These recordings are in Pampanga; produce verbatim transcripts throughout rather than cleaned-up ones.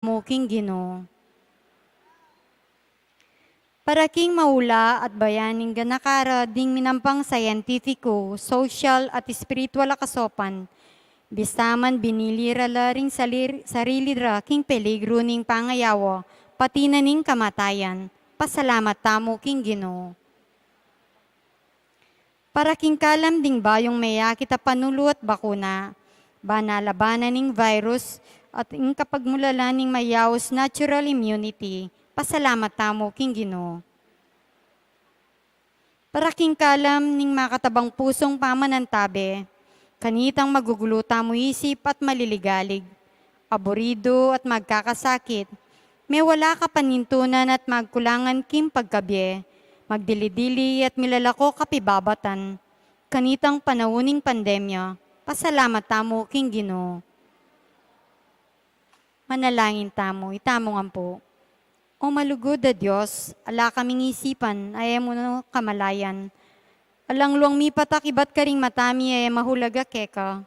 mu king Ginu. Para king maula at bayaning ganakara ding minampang scientifico, social at espiritual a kasopan, bista man binili ra la ring salir-, sarili ra king peligru ning pangayawa, pati na ning kamatayan, pasalamat tamu king Ginu. Para king kalam ding bayung meyakit a panulu at bakuna, ban alabanan ning virus at ing kapagmulalan ning mayaus natural immunity, pasalamat tamu king Ginu. Para king kalam ning makatabang pusung pamanantabe, kanitang magugulu tamu isip at maliligalig, aburidu at magkakasakit, mewala kapanintunan at magkulangan king pagkabie, magdili-dili at milalako kapibabatan, kanitang panaun ning pandemya, pasalamat tamu king Ginu. Manalangin tamu, itamu ngan pu. O malugud a Dios, ala kaming isipan a e mu kamalayan. Alang luang mipatak ibat karing mata mi a e mahulag a keka.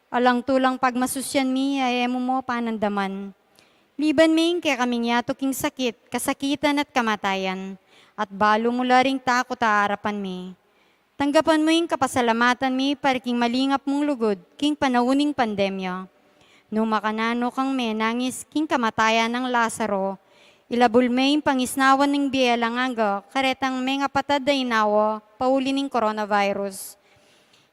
Alang tulang pagmasusyan mi a e mu mu panandaman. Liban me ing kekaming yatu king sakit, kasakitan at kamatayan, at balu mu la ring takut a arapan mi. Tanggapan mu ing kapasalamatan mi para king malingap mung lugud king panaun ning pandemya. Nung makananu kang menangis king kamatayan nang Lazaro, ilabul me ing pangisnawan ning bie alang angga karetang mengapatad a inawa pauli ning coronavirus.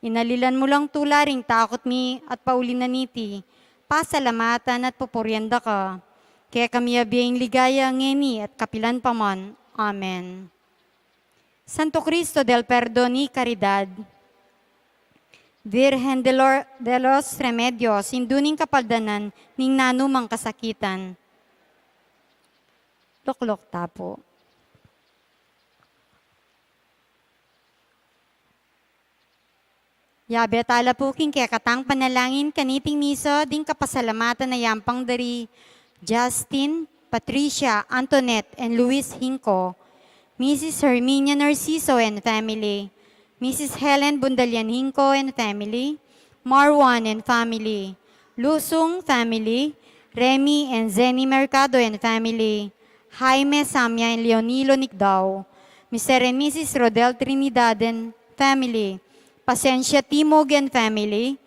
Inalilan mu lang tula ring takut mi at pauli na niti, pasalamatan at pupurian da ka. Kekami a bie ing ligaya ngeni at kapilan pa man. Amen. Santo Cristo del Perdon y Caridad, Virgen de, lor, de los Remedios, Indu ning Kapaldanan ning nanumang kasakitan. Lukluk ta pu. Yabe tala pu king kekatang panalangin kaniting misa ding kapasalamatan a yampang dari Justin, Patricia, Antoinette, and Luis Hinco, Missus Herminia Narciso and family, Missus Helen Bundalian Hinco and family, Marwan and family, Lusung family, Remy and Zenny Mercado and family, Jaime Samia and Leonilo Nicdao, Mister and Missus Rodel Trinidad and family, Pasencia Timog and family,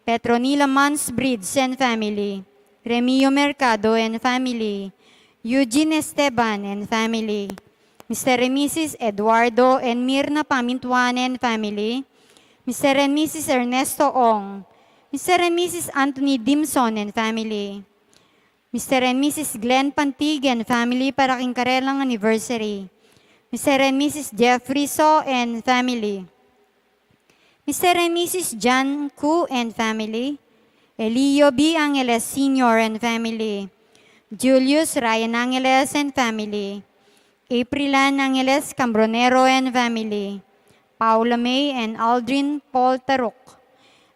Petronila Mansbridge and family, Remio Mercado and family, Eugene Esteban and family, Mister and Missus Eduardo and Mirna Pamintuan and family, Mister and Missus Ernesto Ong, Mister and Missus Anthony Dimson and family, Mister and Missus Glenn Pantig and family para king karelang anniversary, Mister and Missus Jeffrey So and family, Mister and Missus John Ku and family, Elio B. Angeles Senior and family, Julius Ryan Angeles and family, April Ann Angeles Cambronero and family, Paula May and Aldrin Paul Taruk,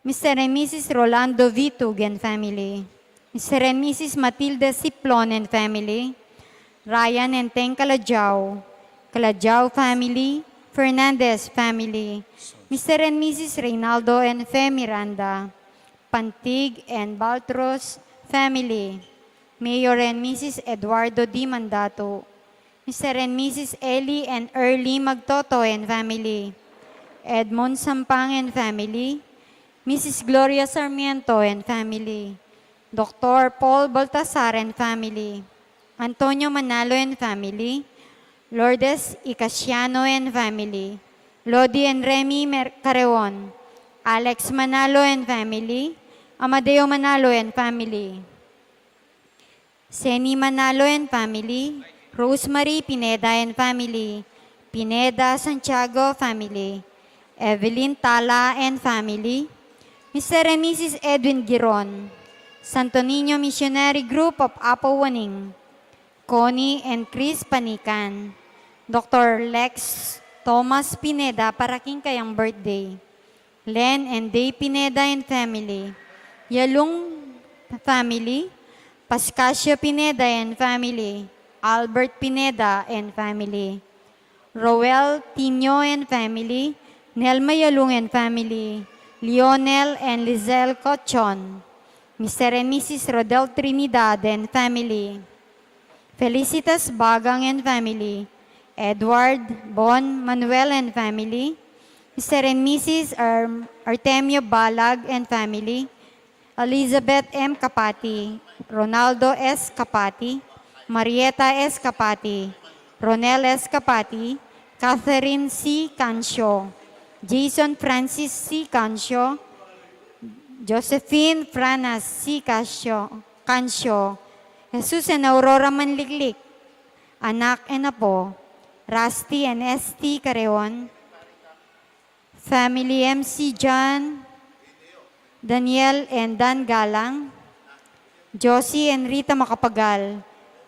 Mister and Missus Rolando Vitug and family, Mister and Missus Matilde Siplon and family, Ryan and Teng Kalajao, Kalajao family, Fernandez family, Mister and Missus Reynaldo and Fe Miranda, Pantig and Baltros family, Mayor and Missus Eduardo D. Mandato, Mister and Missus Ellie and Early Magtoto and family, Edmond Sampang and family, Missus Gloria Sarmiento and family, Doctor Paul Baltasar and family, Antonio Manalo and family, Lourdes Icasiano and family, Lodi and Remy Mer-, Careon, Alex Manalo and family, Amadeo Manalo and family, Seni Manalo and family, Rosemary Pineda and family, Pineda Santiago family, Evelyn Tala and family, Mister and Missus Edwin Giron, Santo Niño Missionary Group of Apo Waning, Connie and Chris Panican, Doctor Lex Thomas Pineda para king kayang birthday, Len and Day Pineda and family, Yalung family, Pascasio Pineda and family, Albert Pineda and family, Roel Tinio and family, Nelma Yalung and family, Lionel and Lizelle Cochon, Mister and Missus Rodel Trinidad and family. Felicitas Bagang and family. Edward Bon Manuel and family. Mister and Missus Arm-, Artemio Balag and family. Elizabeth M. Capati, Ronaldo S. Capati, Marieta S. Capati, Ronel S. Capati, Catherine C. Cancio, Jason Francis C. Cancio, Josephine Franas C. Cancio, Cancio, Jesus and Aurora Manliklik, anak and apo, Rusty and S T Careon, family, M C John, Daniel and Dan Galang, Josie and Rita Macapagal,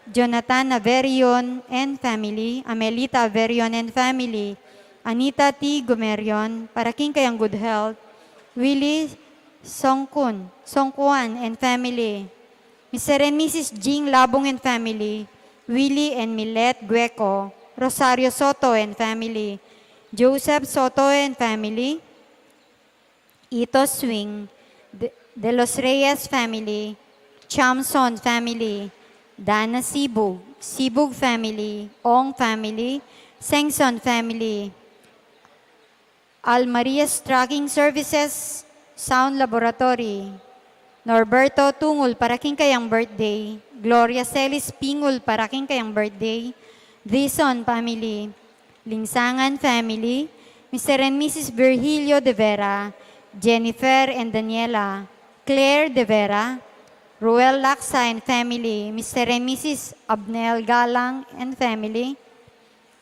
Jonathan Averion and family, Amelita Averion and family, Anita T. Gumerion, para king kayang good health, Willie Songkun, Songkuan and family, Mister and Missus Jing Labong and family, Willie and Milet Gueco, Rosario Soto and family, Joseph Soto and family, Ito Swing, De, De Los Reyes family, Chamson family, Dana Sibug, Sibug family, Ong family, Sengson family, Almarias Trucking Services Sound Laboratory, Norberto Tungul para king kayang birthday, Gloria Celis Pingul para king kayang birthday, Dison family, Lingsangan family, Mister and Missus Virgilio De Vera, Jennifer and Daniela, Claire De Vera, Ruel Laksa and family, Mister and Missus Abnel Galang and family,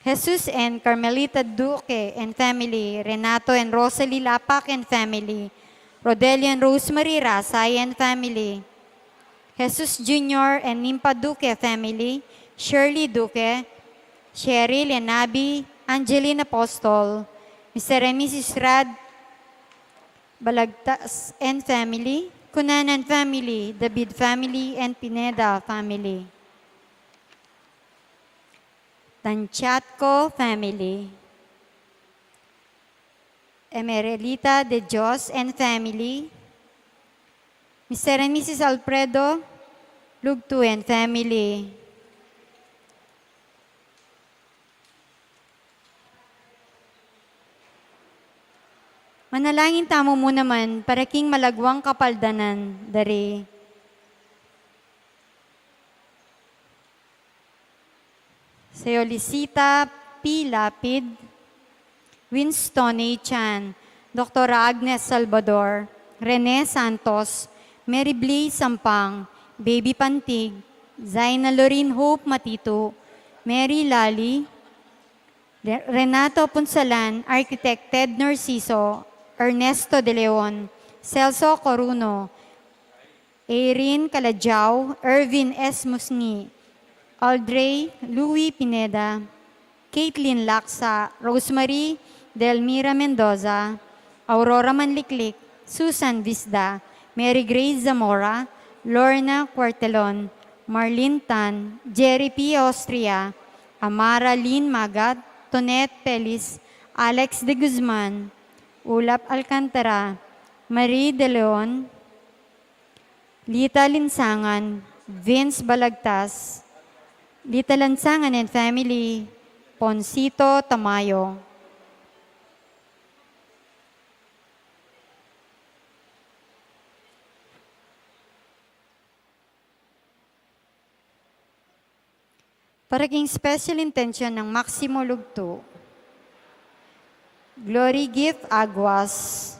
Jesus and Carmelita Duque and family, Renato and Rosalie Lapac and family, Rodelio and Rosemary Rasay and family, Jesus Junior and Nimpa Duque family, Shirley Duque, Cheryl and Abby, Angeline Apostol, Mister and Missus Rad Balagtas and family, Cunanan family, David family, and Pineda family. Tanchatco family. Emerelita de Dios and family. Mister and Missus Alfredo Lugtu and family. Manalangin tamu mu naman para king malagwang kapaldanan da ri Seolisita P. Lapid, Winston A. Chan, Doktora Agnes Salvador, Rene Santos, Mary Blee Sampang, Baby Pantig, Zaina Lorin Hope Matitu, Mary Lali, Re-, Renato Punsalan, Architect Ted Narciso, Ernesto De Leon, Celso Coruno, Erin Calajao, Ervin S. Musngi, Aldrey Louis Pineda, Caitlin Laksa, Rosemary Delmira Mendoza, Aurora Manliklik, Susan Visda, Mary Grace Zamora, Lorna Cuartelon, Marlene Tan, Jerry P. Austria, Amara Lynn Magat, Tonet Pelis, Alex de Guzman, Ulap Alcantara, Marie De Leon, Lita Linsangan, Vince Balagtas, Lita Linsangan and family, Ponsito Tamayo. Para king special intention ng Maximo Lugtu, Glory Gift Aguas,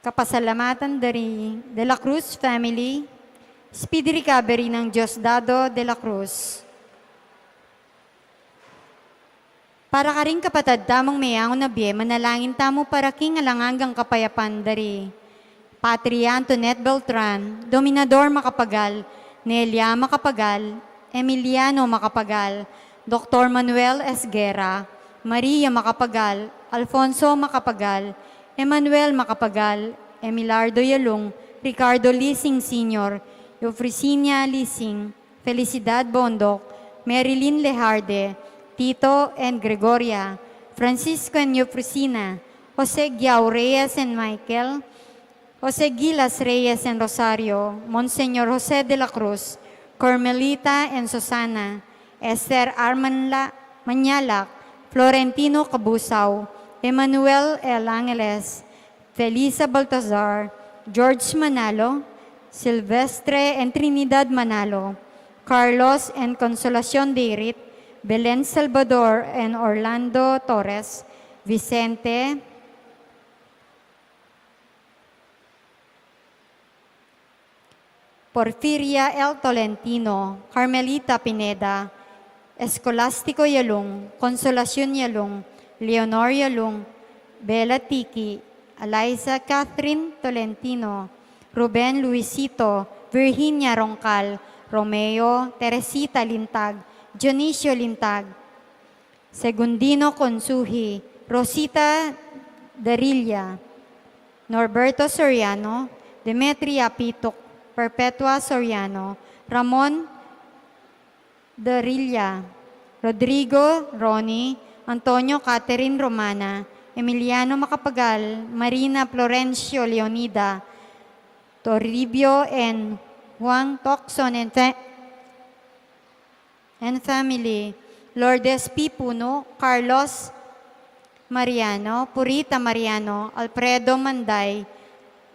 kapasalamatan da ri De La Cruz family, speedy recovery ng Diosdado De La Cruz. Para karing kapatad tamung meyangu na bie, manalangin tamu para king alang anggang kapayapan da ri Patria Antoinette Beltran, Dominador Macapagal, Nelia Macapagal, Emiliano Macapagal, Doktor Manuel Esguerra, Maria Macapagal, Alfonso Macapagal, Emmanuel Macapagal, Emilardo Yalung, Ricardo Lising Senior, Eufresinia Lising, Felicidad Bondoc, Marilyn Lejarde, Tito and Gregoria, Francisco and Eufrosina, Jose Guiao Reyes and Michael, Jose Gilas Reyes and Rosario, Monseñor Jose de la Cruz, Carmelita and Susana, Esther Armanla Mañalac, Florentino Cabusao, Emmanuel L. Angeles, Felisa Baltazar, George Manalo, Silvestre and Trinidad Manalo, Carlos and Consolacion Deirit, Belen Salvador and Orlando Torres, Vicente, Porfiria L. Tolentino, Carmelita Pineda, Escolastico Yalung, Consolacion Yalung, Leonor Yalung, Bella Tiki, Eliza Catherine Tolentino, Ruben Luisito, Virginia Roncal, Romeo, Teresita Lintag, Dionisio Lintag, Segundino Consuhi, Rosita Darilla, Norberto Soriano, Demetria Pituk, Perpetua Soriano, Ramon Darilla, Rodrigo Ronnie, Antonio Catherine Romana, Emiliano Macapagal, Marina Florencio Leonida, Toribio and Juan Tocson and fa-, and family, Lourdes P. Puno, Carlos Mariano, Purita Mariano, Alfredo Manday,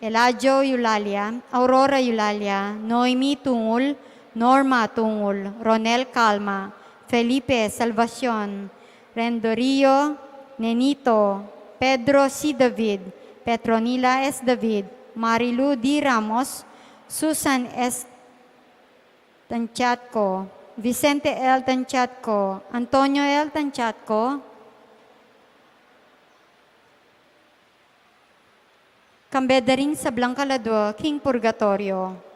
Eladio Eulalia, Aurora Eulalia, Noemi Tungul, Norma Tungul, Ronel Calma, Felipe Salvacion, Rendorio Nenito, Pedro C. David, Petronila S. David, Marilu D. Ramos, Susan S. Tanchatco, Vicente L. Tanchatco, Antonio L. Tanchatco, kambe da ring sablang kaladua king purgatorio.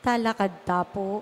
Talakad ta pu.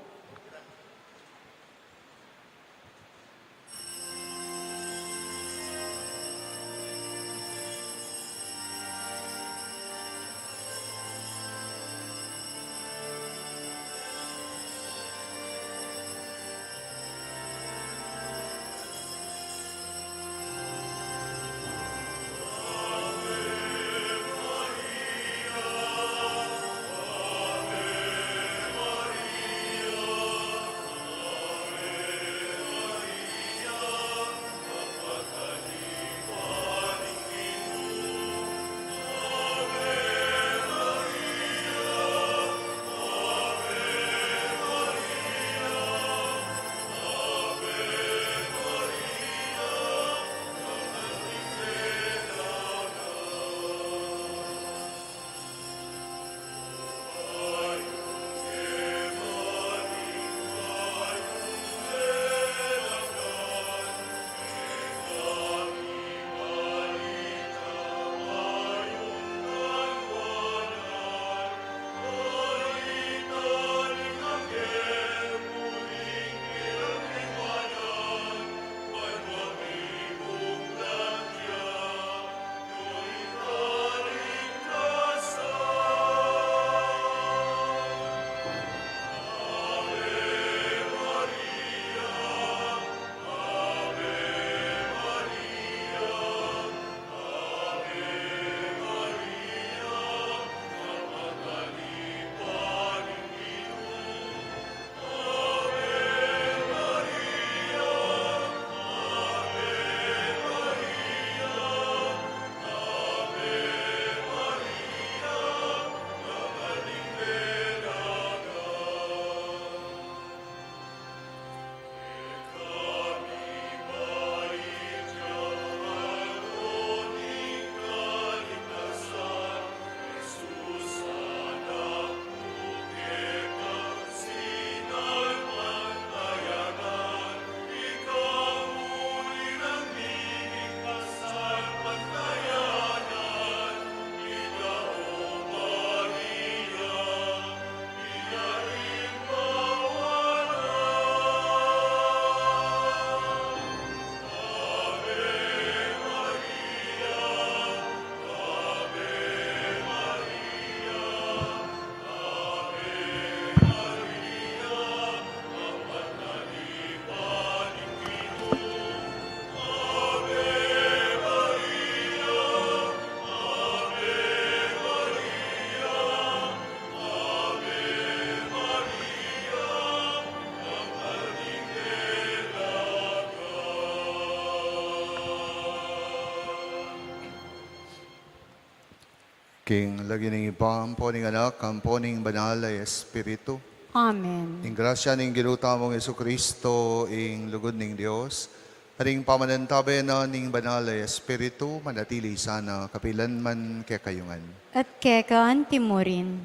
King lagyu ning Ibpa, ampo ning Anak, ampo ning Banal a Espiritu. Amen. Ing grasya ning Ginu tamung Jesucristo, ing lugud ning Dios, at ing pamanantabe na ning Banal a Espiritu, manatili sana kapilan man kekayu ngan. At keka antimurin.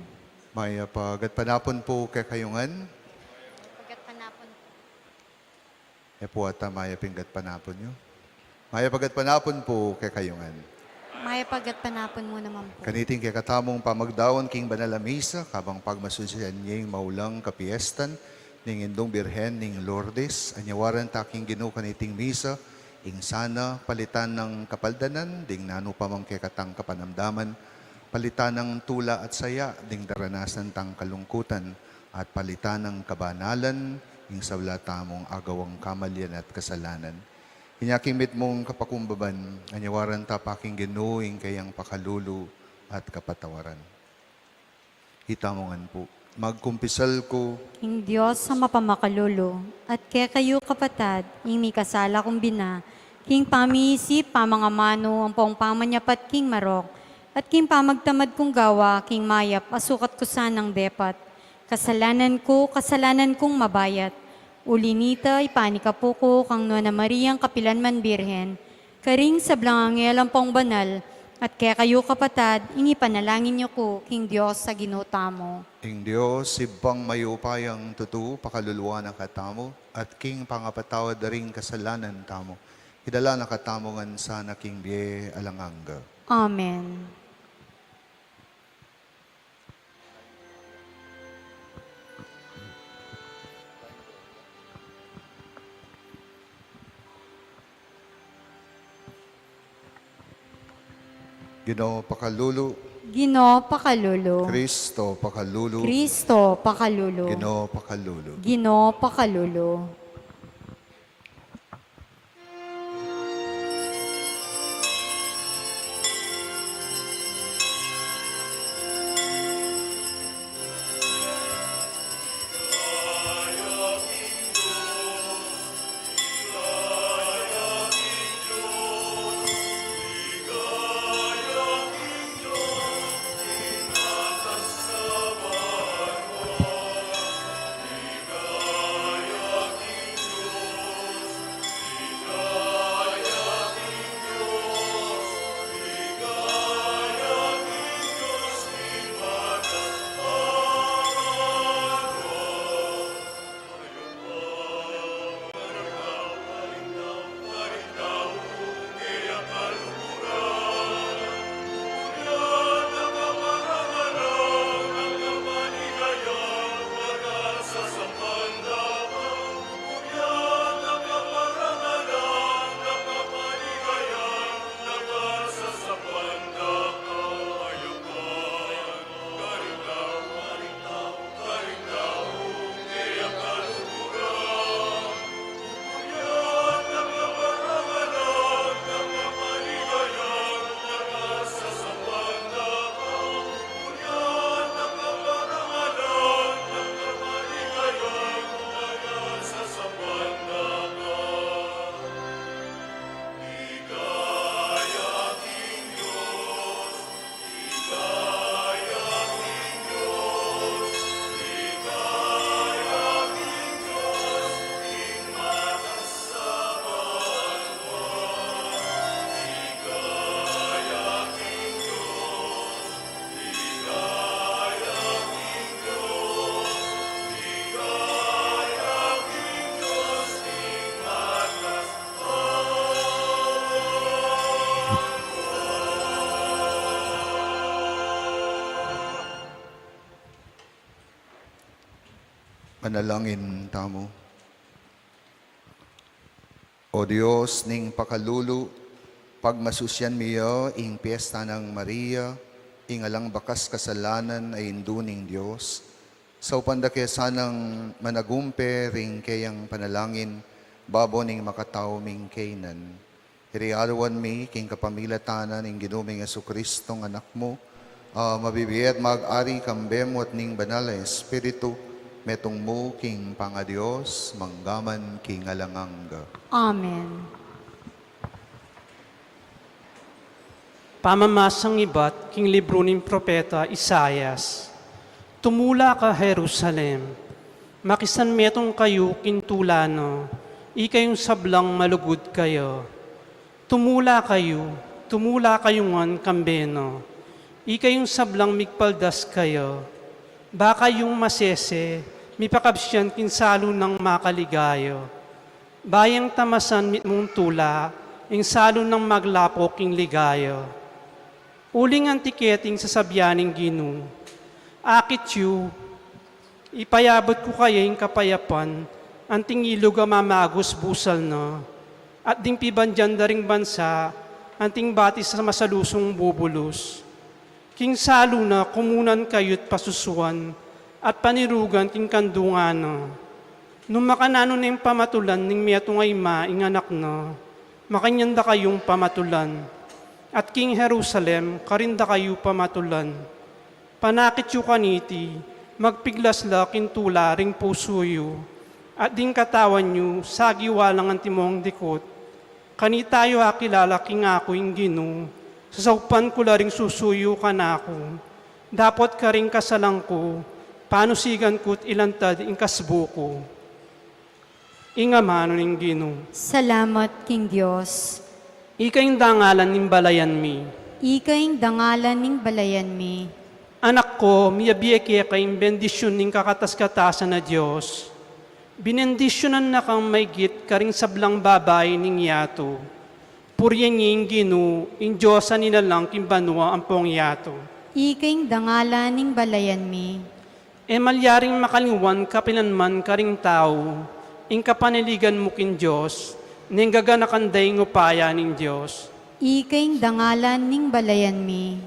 Mayap a gatpanapun pu kekayu ngan. Gatpanapun pu. E pu ata mayap ing gatpanapun yu? Mayap a gatpanapun pu kekayu ngan. Mayap a gatpanapun mu naman pu. Kaniting kekatamung pamagdaun king banal a misa, kabang pagmasusyan ing maulang kapiestan ning Indung Birhen ning Lourdes, anyawaran ta king Ginu kaniting misa, ing sana palitan nang kapaldanan ding nanu pa mang kekatang kapanamdaman, palitan nang tula at saya ding daranasan tang kalungkutan, at palitan nang kabanalan ing sabla tamung agawang kamalian at kasalanan. Inya king mitmung kapakumbaban, anyawaran ta pa king Ginu ing kayang pakalulu at kapatawaran. Itamu ngan pu. Magkumpisal ku king Dios a mapamakalulu, at kekayu kapatad, ing mikasala kung bina, king pamiisip, pamangamanu, ampong pamanyapat king marok, at king pamagtamad kung gawa king mayap a sukat ku sanang depat. Kasalanan ku, kasalanan kung mabayat. Uli nita, ipanikapu ku kang Nuan a Mariang kapilan man Birhen, karing sablang anghel ampong banal, at kekayu kapatad, ing ipanalangin yu ku king Dios a Ginu tamu. Ing Dios, Ibpang mayupayang tutu, pakaluluan na katamu, at king pangapatawad da ring kasalanan tamu, idala na katamu ngan sana king bie alang angga. Amen. Ginu, pakalulu. Ginu, pakalulu. Kristo, pakalulu. Kristo, pakalulu. Ginu, pakalulu. Ginu, pakalulu. Manalangin tamu. O Dios ning pakalulu, pagmasusyan mi ya ing piesta nang Maria, ing alang bakas kasalanan a Indu ning Dios. Saupan da ke sanang managumpe ring keyang panalangin, babo ning makatau ming kaynan. Iri alwan mi king kapamilatan ning Ginu ming Jesucristo, Anak mu, a mabibie at mag-ari kambe mu at ning Banal a Espiritu, metung mu king pangaDios, manggaman king alang angga. Amen. Pamamasang ibat king libru ning propeta Isaias. Tumula ka, Jerusalem, makisanmetung kayu king tula na, ikayung sablang malugud kaya. Tumula kayu, tumula kayu ngan kambe na, ikayung sablang migpaldas kaya. Ba kayung masese, mipakabsian king salu nang makaligaya. Ba yang tamasan mitmung tula, ing salu nang maglapo king ligaya. Uling anti keti ing sasabian ning Ginu, akit yu, ipayabut ku kaya ing kapayapan, anting ilug a mamagus busal na, at ding pibandian da ring bansa, anting batis a masalusung bubulus. King salu na kumunan kayu't pasusuan, at panirugan king kandungan na. Nung makananu ne ing pamatulan ning metung a ima ing anak na, makanyan da kayung pamatulan. At king Jerusalem, karin da kayu pamatulan. Panakit yu kaniti, magpiglas la king tula ring pusu yu, at ding katawan yu, sagiwa lang antimong dikut. Kanita yu akilala king aku ing Ginu, sasaupan ku la ring susu yu kanaku. Dapot karing kasalan ku, panusigan ku't ilantad ing kasbu ku. Ing amanu ning Ginu. Salamat king Dios. Ika ing dangalan ning balayan mi. Ika ing dangalan ning balayan mi. Anak ko, miyabie keka ing bendisyun ning kakatas-katasan a Dios. Binendisyunan na kang maigit karing sablang babai ning yatu. Purian ye ing Ginu, ing Dios a nilalang king banua ampong yatu. Ika ing dangalan ning balayan mi. E malyaring makalingwan kapilanman karing tau ing kapanaligan mu king Dios, neng gaganakan da ing upaya ning Dios. Ika ing dangalan ning balayan mi.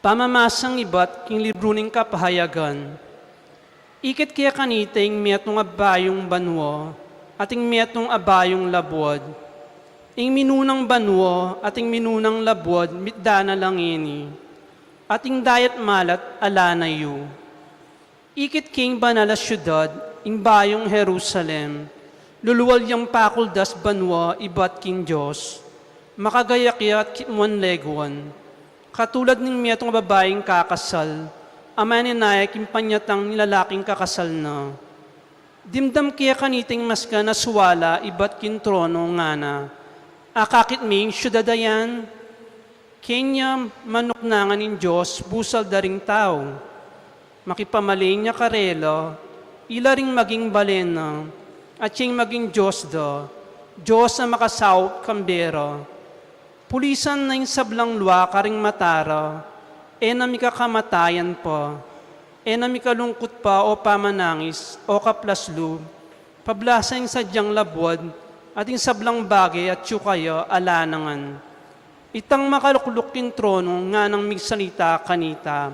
Pamamasang ibat king libru ning Kapahayagan. Ikit ke kanita ing metung a bayung banua, at ing metung a bayung labuad. Ing minunang banua, at ing minunang labuad, mitda na la ngeni. At ing dayat malat, ala na yu. Ikit king banal a siudad, ing bayung Jerusalem, lulual yang pakuldas banua ibat king Dios, makagayak ya at kitmuan leguan. Katulad ning metung a babaing kakasal, a maninaya king panyatang ning lalaking kakasal na. Dimdam ke kanita ing maskan a suala ibat king trono ngana, akakit me ing siudad a yan? Kenya manuknangan ning Dios busal da ring tau. Makipamaling ya karela, ila ring maging balen na, at yang maging Dios da, Dios a makasaup kambe ra. Pulisan na ing sablang lua karing mata ra, e na mikakamatayan pa, e na mikalungkut pa o pamanangis o kaplas lub, pablasan ing sadyang labuad, at ing sablang bage atyu kaya ala na ngan. Itang makalukluk king trono nganang migsalita kanita,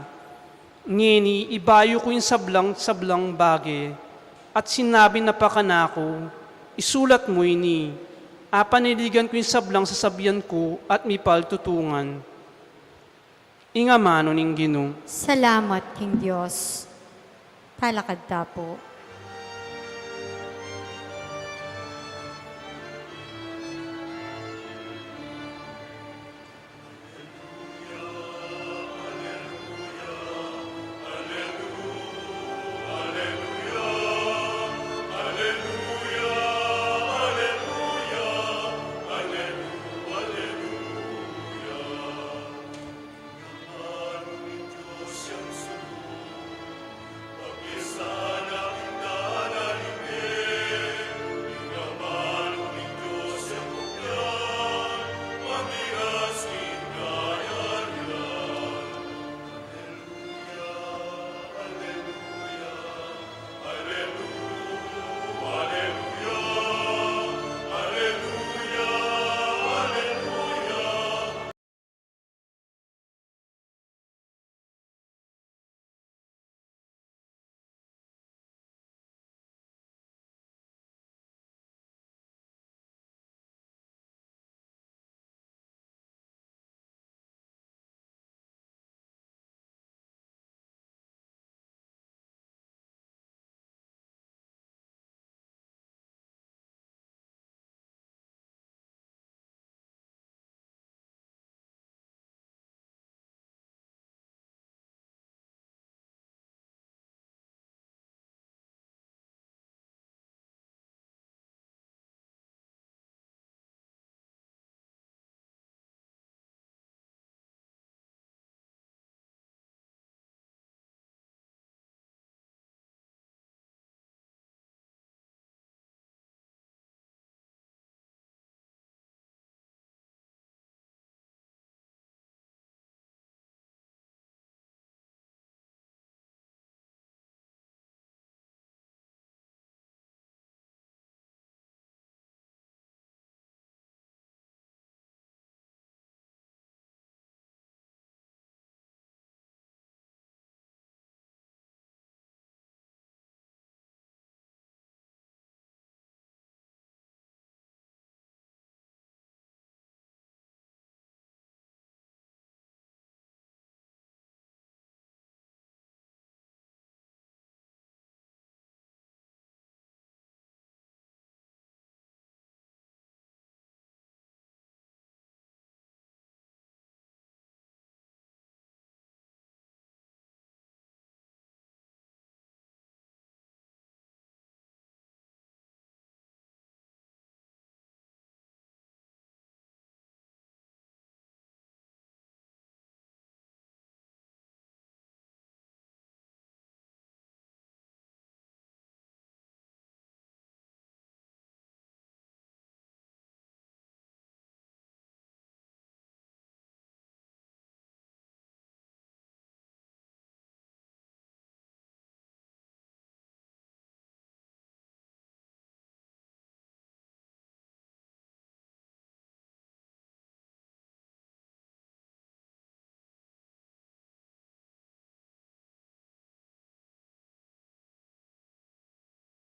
ngeni ibayu ku ing sablang sablang bage, at sinabi na pa kanaku, isulat mu ini, apanaligan ku ing sablang sasabian ku at mipaltutungan. Ing amanu ning Ginu. Salamat king Dios. Talakad ta pu.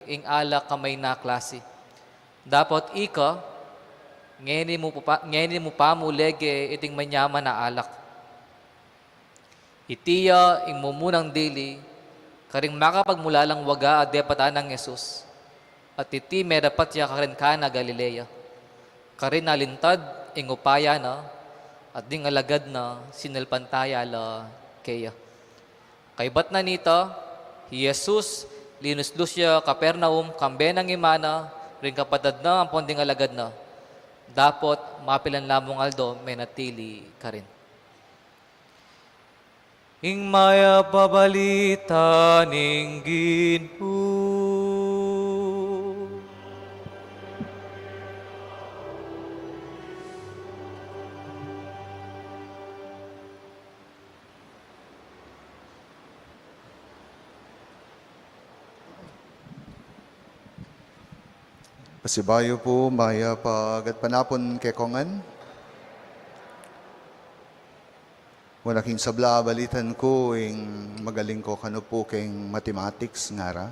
ing alak a mayna a klasi. Dapot ika, ngeni mu pa, ngeni mu pa mu lege iting manyaman a alak. Iti ya ing mumunang dili karing makapagmulalang waga a depatan nang Jesus, at iti merapat ya karin Cana Galilea. Karin alintad ing upaya na, at ding alagad na sinalpantaya la keya. Kaybat na nita, i Jesus linuslus ya Capernaum kambe nang ima na, ring kapatad na ampon ding alagad na. Dapot mapilan la mung aldo menatili karin. Ing mayap a balita ning Ginu. Pasibayu pu, mayap a gatpanapun kekongan. Una king sabla, balitan ku ing magaling ku kanu pu king mathematics, ngara.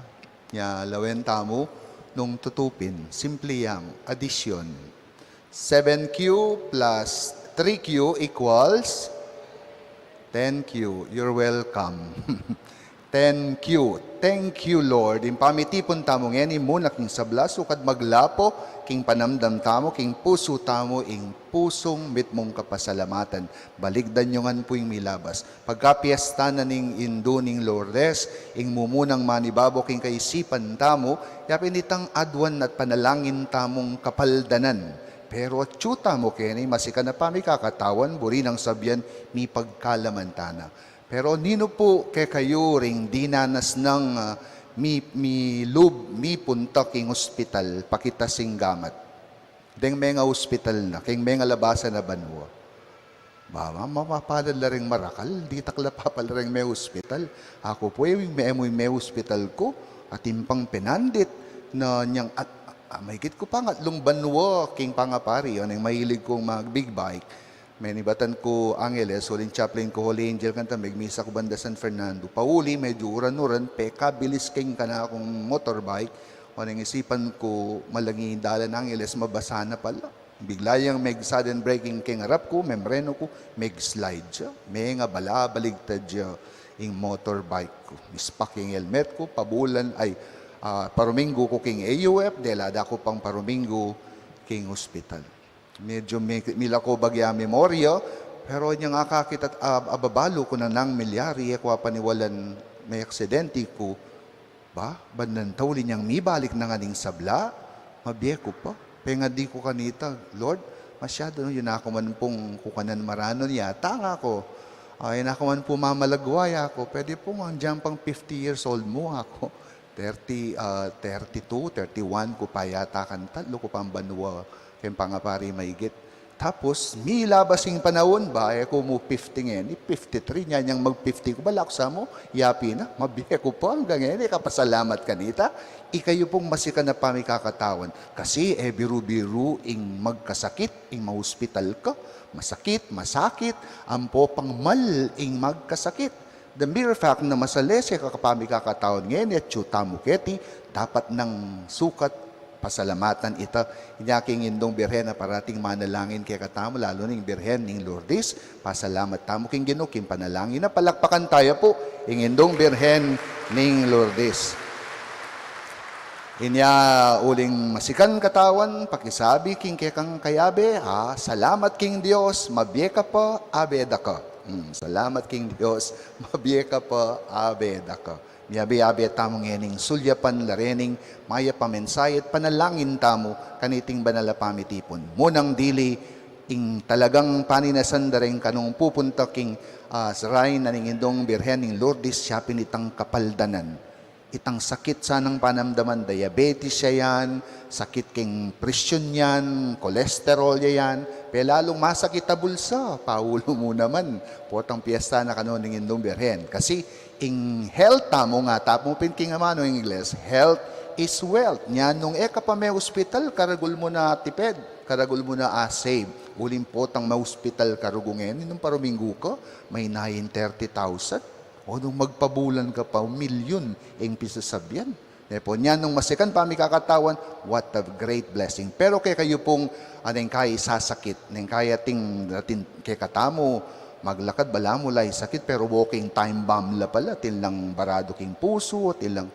Nya lawen tamu nung tutupin, simple yang, addition. Seven Q plus three Q equals ten Q. You're welcome. Ten Q. Thank you, Lord. Ing pamitipun tamu ngeni, muna king sabla, sukad maglapo king panamdam tamu, king pusu tamu, ing pusung mitmung kapasalamatan. Balikdan yu ngan pu ing milabas. Pagka piesta na ning Indu ning Lourdes, ing mumunang manibabu king kaisipan tamu, ya pin itang aduan at panalangin tamung kapaldanan. Pero atyu tamu keni, masikan a pamikakatawan, buri nang sabian, mipagkalamantana. Pero ninu pu kekayu ring dinanas nang, ah, mi-, milub, mipunta king ospital, pakita sing gamat? Deng menga ospital na, king menga labasan a banua. Ba, ma-, mapapalad la ring marakal, ditak la papalad ring me-ospital. Aku pu, e, me-, e mu me-ospital ku, atin pang penandit, na nyang at, a, maigit ku pang atlung banua king pangapari, o, neng mahilig kung mag-big bike. Menibatan ku Angeles, uling chaplain ku Holy Angel, kanita megmisa ku banda San Fernando. Pauli, medyu uran-uran, pekabilis king kanakung motorbike, o, neng isipan ku, malangi dalan Angeles, mabasa na pala. Bigla yang meg-sudden braking king arap ku, memreno ku, meg-slide ya. Menga bala, baligtad ya ing motorbike ku. Mispak ing helmet ku, pabulan, ay, ah, paruminggu ku king A U F, dela da ku pang paruminggu king ospital. Medyu mi-, milako bagya memorya, pero nyang akakit at ab-, ababalu ku na nang milyari, e ku apaniwalan me-aksidenti ku. Ba, bandan ta uli nyang mibalik na ngan ing sabla, mabie ku pa. Pengadi ku kanita, "Lord, masyadu na, e na ku man pung kukanan maranun yata," ngaku. "Ay, e na ku man pu mamalagwa," yaku. "Pwede pu ngan dyan pang fifty years old mu," ngaku. Thirty, ah, thirty-two, thirty-one ku pa yata kanita, atlu ku pang banua king pangapari maigit. Tapus, milabas ing panaun, ba, e ku mu fifty ngeni, fifty-three, nya nyang mag-fifty ku, bala ku sa mu, yapi na, mabie ku pa anggang ngeni, kapasalamat kanita. Ikayu pung masikan a pamikakatawan. Kasi, e biru-biru ing magkasakit, ing maospital ka, masakit, masakit, ampo pang mal ing magkasakit. The mere fact na masalese ka kapamikakatawan ngeni, atyu tamu keti, dapat nang sukat pasalamatan ita. Inya king Indung Birhen a parating manalangin kekatamu, lalu na ing Birhen ning Lourdes, pasalamat tamu king Ginu king panalangin na. Palakpakan taya pu ing Indung Birhen ning Lourdes. Inya uling masikan katawan, pakisabi king kekang kayabe, ah, "Salamat king Dios, mabie ka pa, abe da ka." Hmm, salamat king Dios, mabie ka pa, abe da ka. Miyabe-yabe tamu ngening sulyapan la rening mayap a mensahe at panalangin tamu kaniting banal a pamitipun. Munang dili, ing talagang paninasan da reng kanung pupunta king, ah, shrine na ning Indung Birhen ning Lourdes, siya pin itang kapaldanan. Itang sakit sanang panamdaman, diabetes ya yan, sakit king presyon yan, cholesterol ya yan, pelalung masakit a bulsa, paulu mu naman. Potang piesta na kanu ning Indung Birhen. Kasi ing health tamu, nga tamu pin king amanu ing Ingles, health is wealth. Nya nung e ka pa me-ospital, karagul mu na tiped, karagul mu na a-save. Uling potang me-ospital ka rugu ngeni, nung paruminggu ka, mayna ing thirty thousand. O nung magpabulan ka pa, milyun ing pisasabian. Depo niya nung masikan pa mikakatawan, what a great blessing. Pero kekayu pung, ah, neng kaya isasakit, neng kaya atin, atin kekatamu, maglakad balamu la isakit, pero walking time bomb la pala, atin lang baradu king pusu, atin lang,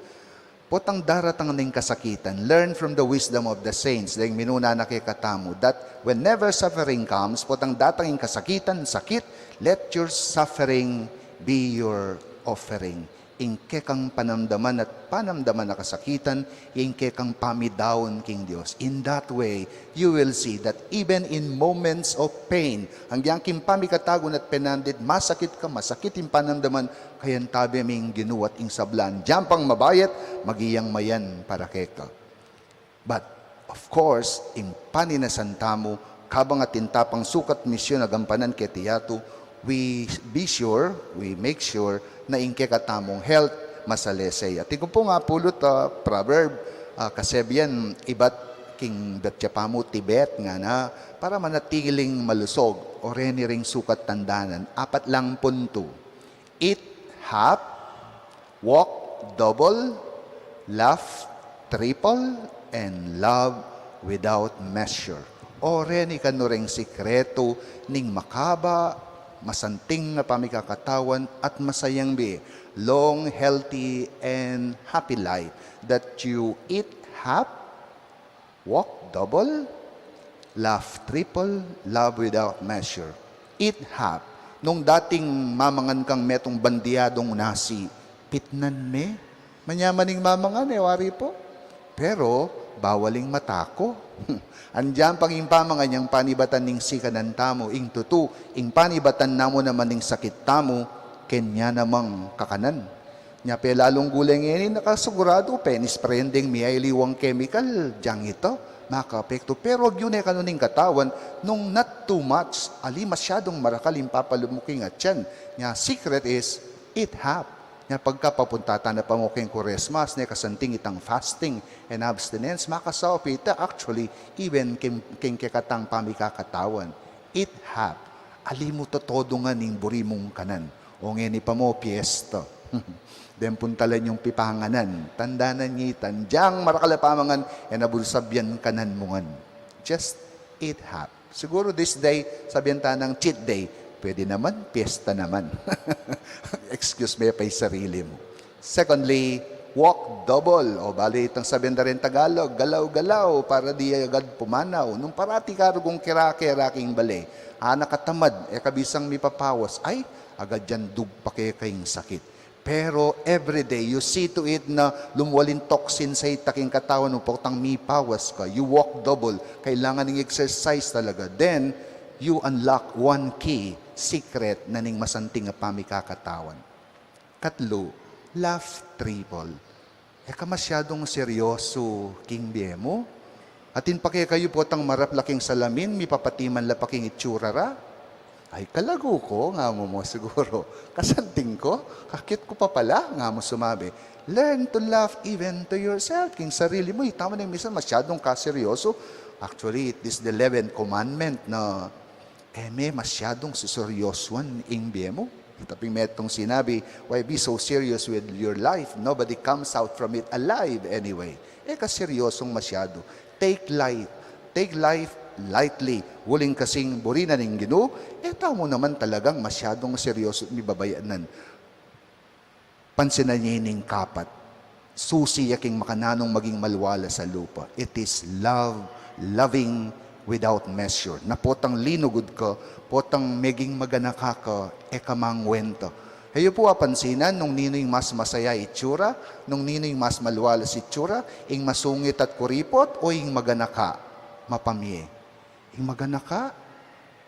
potang daratang neng kasakitan. Learn from the wisdom of the saints, deng minuna na kekatamu, that whenever suffering comes, potang datang ing kasakitan, sakit, let your suffering be your offering. Ing kekang panamdaman at panamdaman a kasakitan, ing kekang pamidaun king Dios. In that way, you will see that even in moments of pain, agyang king pamikatagun at penandit, masakit ka, masakit ing panamdaman, kayantabe me ing Ginu at ing sabla, agyang pang mabayat, maging mayan para keka. But, of course, ing paninasan tamu, kabang atin ta pang sukat misyun a gampanan keti yatu, we be sure, we make sure na ing kekatamung health masalese ya. Atin ku pung apulu a proverb, ah, kasebian ibat king datya pamu Tibet ngana, para manatiling malusog, o reni ring sukat tandanan, apat lang puntu. Eat half, walk double, laugh triple, and love without measure. O reni kanu reng sikretu ning makaba, masanting a pamikakatawan at masayang bie, long, healthy, and happy life, that you eat half, walk double, laugh triple, love without measure. Eat half. Nung dating mamangan kang metung bandiyadung nasi, pitnan me. Manyaman ing mamangan e, wari pu. Pero, bawal ing mata ku. Agyang pang ing pamangan yang panibatan ning sikanan tamu, ing tutu, ing panibatan na mu naman ning sakit tamu, kenya namang kakanan. Nya pe lalung gule ngeni, nakasiguradu, penisprayan deng mialiwang chemical, dyang ita, makaapektu. Pero agyu ne kanu ning katawan, nung not too much, ali masyadung marakal ing papalub mu king atian. Nya secret is, eat half. Nya pagka papunta ta na pa mu king Kuresma, ne kasanting itang fasting and abstinence, makasaup ita, actually, even king, king kekatang pamikakatawan. Eat half. Ali mu totodungan ing buri mung kanan. O ngeni pa mu, piyesta. Deng puntalan yung pipanganan. Tandanan nita, dyang marakal a pamangan, e na buri sabyan kanan mu ngan. Just eat half. Siguru this day, sabyan ta nang cheat day. Pwede naman, piyesta naman. Excuse me pa ing sarili mu. Secondly, walk double. O bale, itang sabyan da rin Tagalog, galaw-galaw, para di agad pumanaw. Nung parati ka rugong kera-kera king bale, anak a tamad, e ka bisang mipapawas, ay, agad yan dug pa keka ing sakit. Pero everyday, you see to it na lumwal ing toxin sa ita king katawan mu, potang mipawas ka, you walk double, kailangan ing exercise talaga. Then, you unlock one key, secret na ning masanting a pamikakatawan. Katlu, laugh triple. E ka masyadung seryoso king bie mu? Atin pa kekayu potang marap la king salamin, mipapatiman la pa king itsura ra? Ay, kalagu ku, ngamu mu siguru. Kasanting ku, kakit ku pa pala, ngamu sumabi. Learn to laugh even to yourself. King sarili mu, ita mu neng minsan masyadung kaseryoso. Actually, it is the eleventh commandment na e me masyadung seseryosuan ing bie mu. Ita pin metung sinabi, "Why be so serious with your life? Nobody comes out from it alive anyway." E ka seryosung masyadu. Take life, take life lightly. Uling kasing buri na ning Ginu, e tamu naman talagang masyadung seryosu at mibabayanan. Pansinan ye ining kapat. Susi ya king makananung maging malwala sa lupa. It is love, loving without measure. Na potang linugud ka, potang meging maganaka ka, e ka mangwenta. Kayu pu apansinan nung ninu ing mas masaya itsura, nung ninu ing mas malwalas itsura, ing masungit at kuripot o ing maganaka, mapamie? Ing maganaka,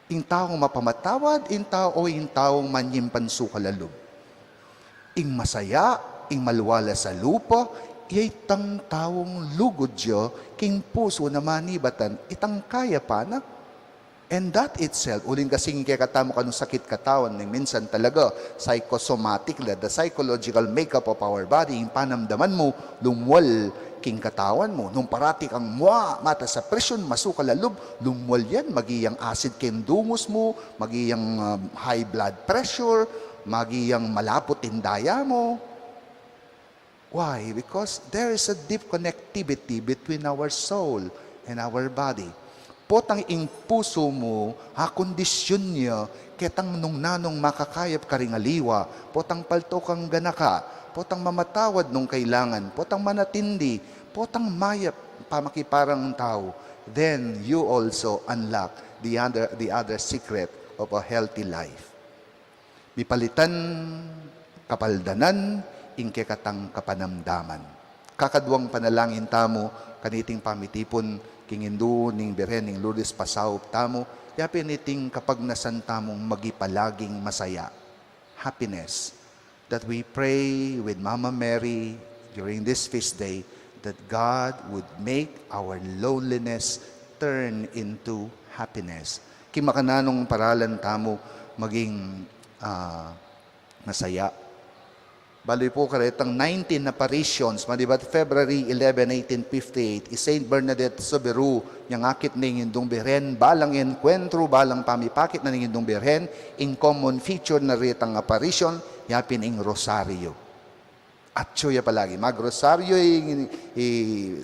ing taung mapamatawad, ing tau, o ing taung manyimpan sukal a lub. Ing masaya, ing malwalas a lupa, iya itang taung lugud ya king pusu na manibatan itang kayapan na. And that itself, uling kasing kekatamu kanung sakit katawan, neng minsan talaga, psychosomatic la, the psychological makeup of our body, ing panamdaman mu, lumwal king katawan mu. Nung parati kang mua, matas a presyon, masukal a lub, lumwal yan, maging acid king dungus mu, maging, um, high blood pressure, maging malaput ing daya mu. Why? Because there is a deep connectivity between our soul and our body. Potang ing pusu mu, akondisyun ya, ketang nung nanung makakayap karing aliwa, potang palto kang ganaka, potang mamatawad nung kailangan, potang manatindi, potang mayap pamakiparang tau, then you also unlock the other, the other secret of a healthy life. Mipalitan, kapaldanan, ing kekatang kapanamdaman. Kakaduang panalangin tamu, kaniting pamitipun, king Indu ning Birhen ning Lourdes pasaup tamu, yapin iting kapagnasan tamung magipalaging masaya. Happiness. That we pray with Mama Mary during this feast day that God would make our loneliness turn into happiness. King makananung paralan tamu maging, ah, masaya. Balu yu pu karetang nineteen apparitions, manibat February eleven, eighteen fifty-eight, i Saint Bernadette Soubirous, inyang akit na ning Indung Birhen, balang encuentro, balang pamipakit na ning Indung Birhen, ing common feature na retang apparition, yapin ing rosario. Atyu ya palagi. Magrosaryo i, i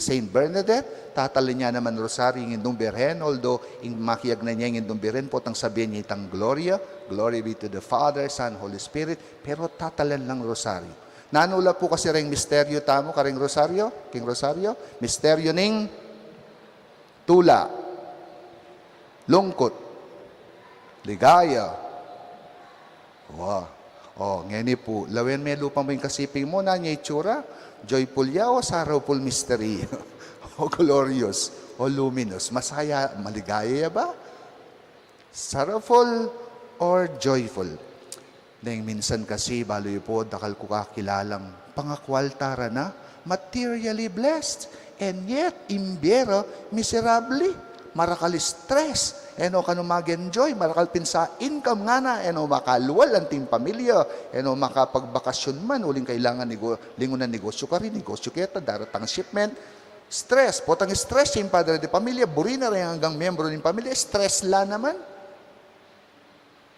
Saint Bernadette, tatalan ya naman rosaryo ing Indung Birhen, although ing makiagnan ya ing Indung Birhen, potang sabian ya itang Gloria, "Glory be to the Father, Son, Holy Spirit," pero tatalan lang rosaryo. Nanu la pu kasi reng misteryo tamu, kareng rosaryo, king rosaryo, misteryo ning tula, lungkut, ligaya. Wa. O, ngeni pu, lawen me lupa mu ing kasiping mu, nanu ya itsura? Joyful ya o sorrowful mystery? O glorious, o luminous? Masaya, maligaya ya ba? Sorrowful or joyful? Deng minsan kasi, balu yu pu, dakal ku kakilalang pangakwalta ra na, materially blessed, and yet, ing bie ra, miserable, marakal stress, e no kanu mag-enjoy, marakal pinsa income ngana, e no makalual anting pamilya, e no makapagbakasyon man, uling kailangan nego-, lingunan negosyo kari, negosyo keta, daratang shipment, stress, potang stress ing padre de pamilya, buri na reng anggang miyembro ning pamilya, stress la naman.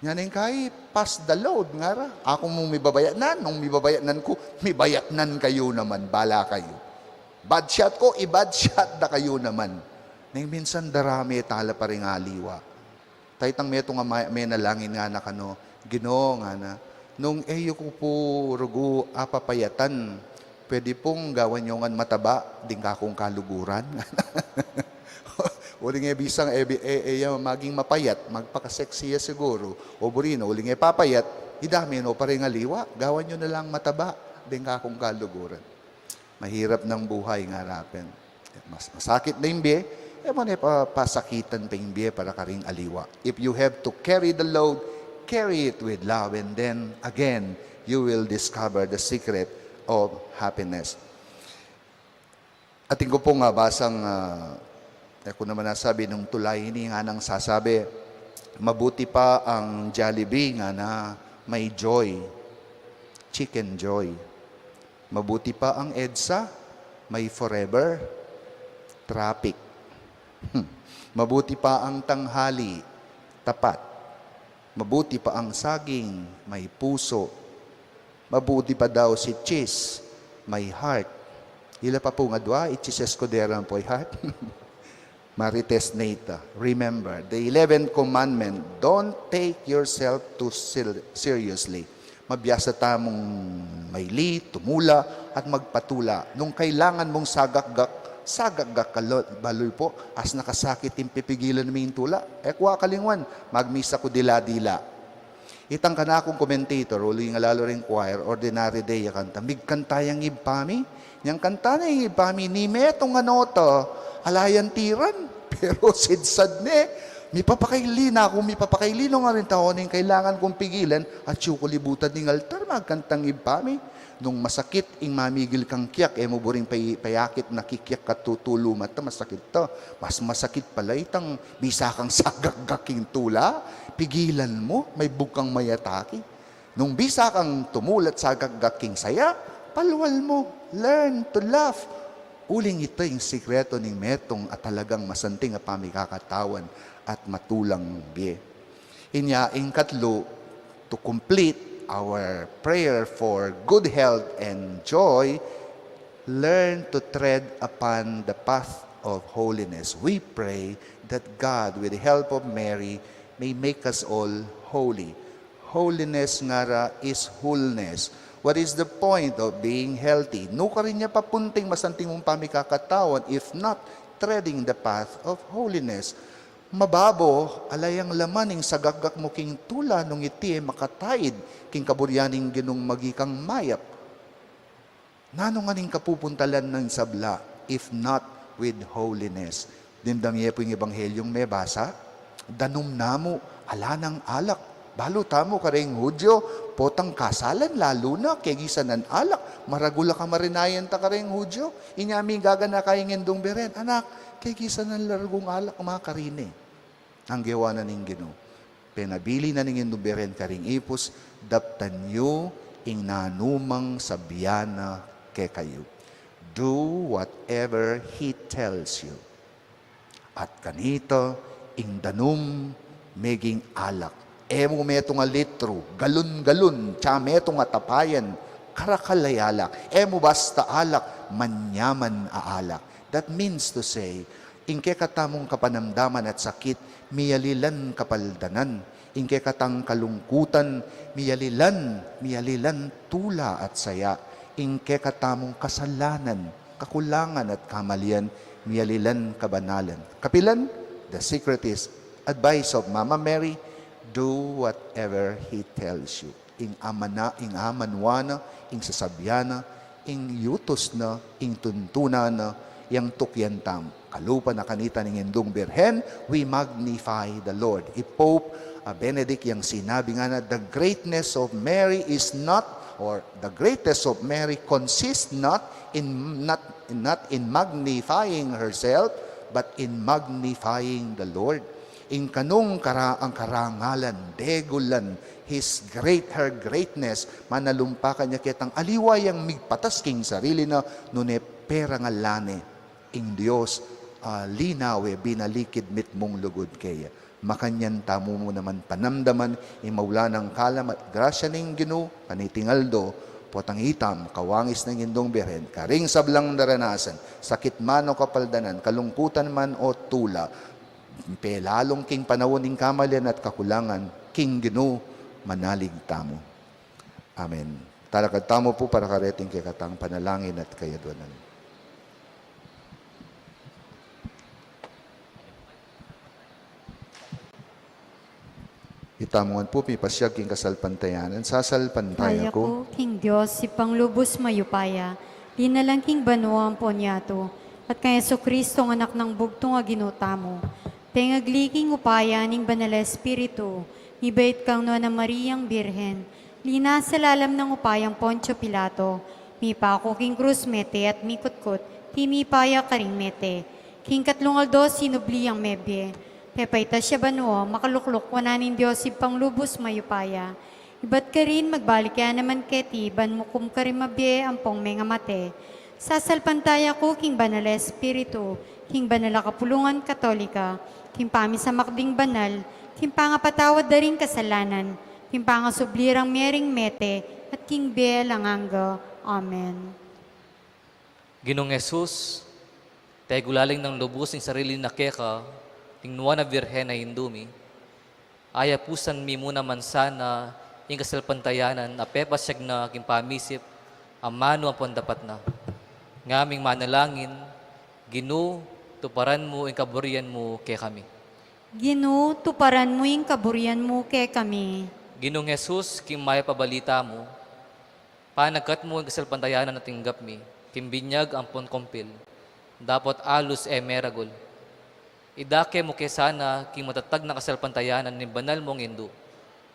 Ngana ing kai, "Pass the load," ngara. Aku mu mibabayatnan, nung mibabayatnan ku, mibayatnan kayu naman, bala kayu. Bad shot ku, i-bad shot da kayu naman. Neng minsan darame tala pa ring aliwa. Taytang metung a ma-, menalangin ngana kanu, "Ginu," ngana, "nung e yu ku pu rugu apapayatan, pwede pung gawan yu ngan mataba ding kakung kaluguran?" Uling e bisang e, e, e ya maging mapayat, magpaka-sexy ya siguru. O buri na, uling e papayat, idame no pa ring aliwa, gawan yu na lang mataba ding kakung kaluguran. Mahirap na ing buhay, ngara pin. Mas, masakit na ing bie, e mo ne pa, pasakitan pa ing bie para karing aliwa. If you have to carry the load, carry it with love, and then again, you will discover the secret of happiness. Atin ku pung basang, ah, e ku naman nasabi nung tula ini, nganang sasabi, "Mabuti pa ang Jollibee, ngana, may Joy, Chicken Joy. Mabuti pa ang EDSA, may Forever, Traffic. Hmm. Mabuti pa ang Tanghali, Tapat. Mabuti pa ang Saging, may Puso. Mabuti pa daw si Cheese, may Heart." Ila pa pung adua, i Cheese Escudero pu i Heart. Marites Neta, remember, the eleventh commandment, don't take yourself too sil-, seriously. Mabiasa tamung maili, tumula, at magpatula. Nung kailangan mung sagakgak, sagakgak ka lo-, balu yu pu, as nakasakit ing pipigilan mu ing tula. E ku akalingwan, magmisa ku dila-dila. Itang kanakung commentator, uling ala la ring choir, Ordinary Day ya kanta. Migkanta yang Ibpa mi. Yang kanta neng Ibpa mi, nimetung a nota, ala yang tiran. Pero sidsad ne. Mipapakaili na ku, mipapakaili no, ngara ning tau, ning kailangan kung pigilan, atyu ku libutan ning altar, magkantang Ibpa mi. Nung masakit ing mamigil kang kiak, e mu buring pay-, payakit na kikiak ka, tutulu mata, masakit ta. Mas masakit pala itang bisa kang sagakgak king tula, pigilan mu, maibug kang mayataki. Nung bisa kang tumulat sagakgak king saya, palual mu, learn to laugh. Uling ita ing sikreto ning metung a talagang masanting a pamikakatawan at matulang bie. Inya ing katlu, to complete our prayer for good health and joy, Learn to tread upon the path of holiness. We pray that God, with the help of Mary, may make us all holy. Holiness ngara is wholeness. What is the point of being healthy? Nu karin ya papunting masanting mung pamikakatawan, if not treading the path of holiness? Mababo, ala yang laman ing sagakgak mu king tula nung iti e makataid king kaburian ning Ginung maging mayap. Nanu ngan ing kapupuntalan ning sabla, if not with holiness? Dimdam ye pu ing Ebanghelyung mebasa, danum na mu, ala nang alak. Balu tamu kareng Hudyo, potang kasalan, lalu na, kegisanan alak, maragul a kamarinayan ta kareng Hudyo. Inya migaganaka ing Indung Birhen, anak, kegisanan largung alak, makarin e. Anggewa na ning Ginu, penabilin na ning Indung Birhen karing ipus, daptan yu ing nanumang sabian na kekayu. Do whatever he tells you. At kanita, ing danum meging alak. E mu metung a litru, galun-galun, tsa metung a tapayan, karakal a alak. E mu basta alak, manyaman a alak. That means to say, ing kekatamung kapanamdaman at sakit, miyalilan kapaldanan. Ing kekatang kalungkutan, miyalilan, miyalilan tula at saya. Ing kekatamung kasalanan, kakulangan at kamalian, miyalilan kabanalan. Kapilan, the secret is, advice of Mama Mary, do whatever he tells you. Ing amana, ing amanwa na, ing sasabian na, ing yutus na, ing tuntunan na, yang tukyan tamu. Kalupa na kanita ning Indung Birhen, we magnify the Lord. I Pope, ah, Benedict yang sinabi ngana, the greatness of Mary is not, or the greatness of Mary consists not in, not, not in magnifying herself, but in magnifying the Lord. Ing kanung kara-, ang karangalan, degulan, his great, her greatness, manalumpakan ya ketang aliwa yang migpatas king sarili na, nune perangalan ne ing Dios, ah, linawe binalikid mitmung lugud keya. Makanyan tamu mu naman panamdaman ing maula nang kalam at grasya ning Ginu, kaniting aldo, potang itam, kawangis ning Indung Birhen, karing sablang daranasan, sakit man o kapaldanan, kalungkutan man o tula, pelalung king panaun ning kamalian at kakulangan, king Ginu manalig tamu. Amen. Talakad tamu pu para kareting kekatang panalangin at kayadwanan. Itamu ngan pu mipasyag king kasalpantayanan. Sasalpantaya ku king Dios, Ibpang lubus mayupaya, linalang king banua ampon yatu, at kang Jesucristo, ing Anak nang bugtung a Ginu tamu, pengagli king upaya ning Banal a Espiritu, mibait kang Nuan a Mariang Birhen, linasa lalam nang upayang Poncio Pilato, mipaku king krus, mete at mikutkut, tinipa ya karing mete. King katlung aldo sinubli yang mebie, pepaitas ya banua, makalukluk wanan ning Dios Ibpang lubus mayupaya. Ibat karin magbalik ya naman keti ban mukum karing mabie ampong mengamate. Sasalpantaya ku king Banal a Espiritu, king banal a kapulungan Katolika, king pamisamak ding banal, king pangapatawad da ring kasalanan, king pangasubli rang mie ring mete, at king bie alang angga. Amen. Ginung Jesus, tegulaling nang lubus ing sarili na keka ning Nuan a Birhen a Indu mi, ayapusan mi mu naman sana ing kasalpantayanan a pepasyag na king pamisip, amanu ampon dapat na. Ngaming manalangin, Ginu, tuparan mu ing kaburian mu kekami. Ginu, tuparan mu ing kaburian mu kekami. Ginung Jesus, king mayap a balita mu, panagkat mu ing kasalpantayanan a tinggap mi, king binyag ampon kumpil, dapot alus e meragul. Idake mu ke sana king matatag na kasalpantayanan ning banal mung Indu.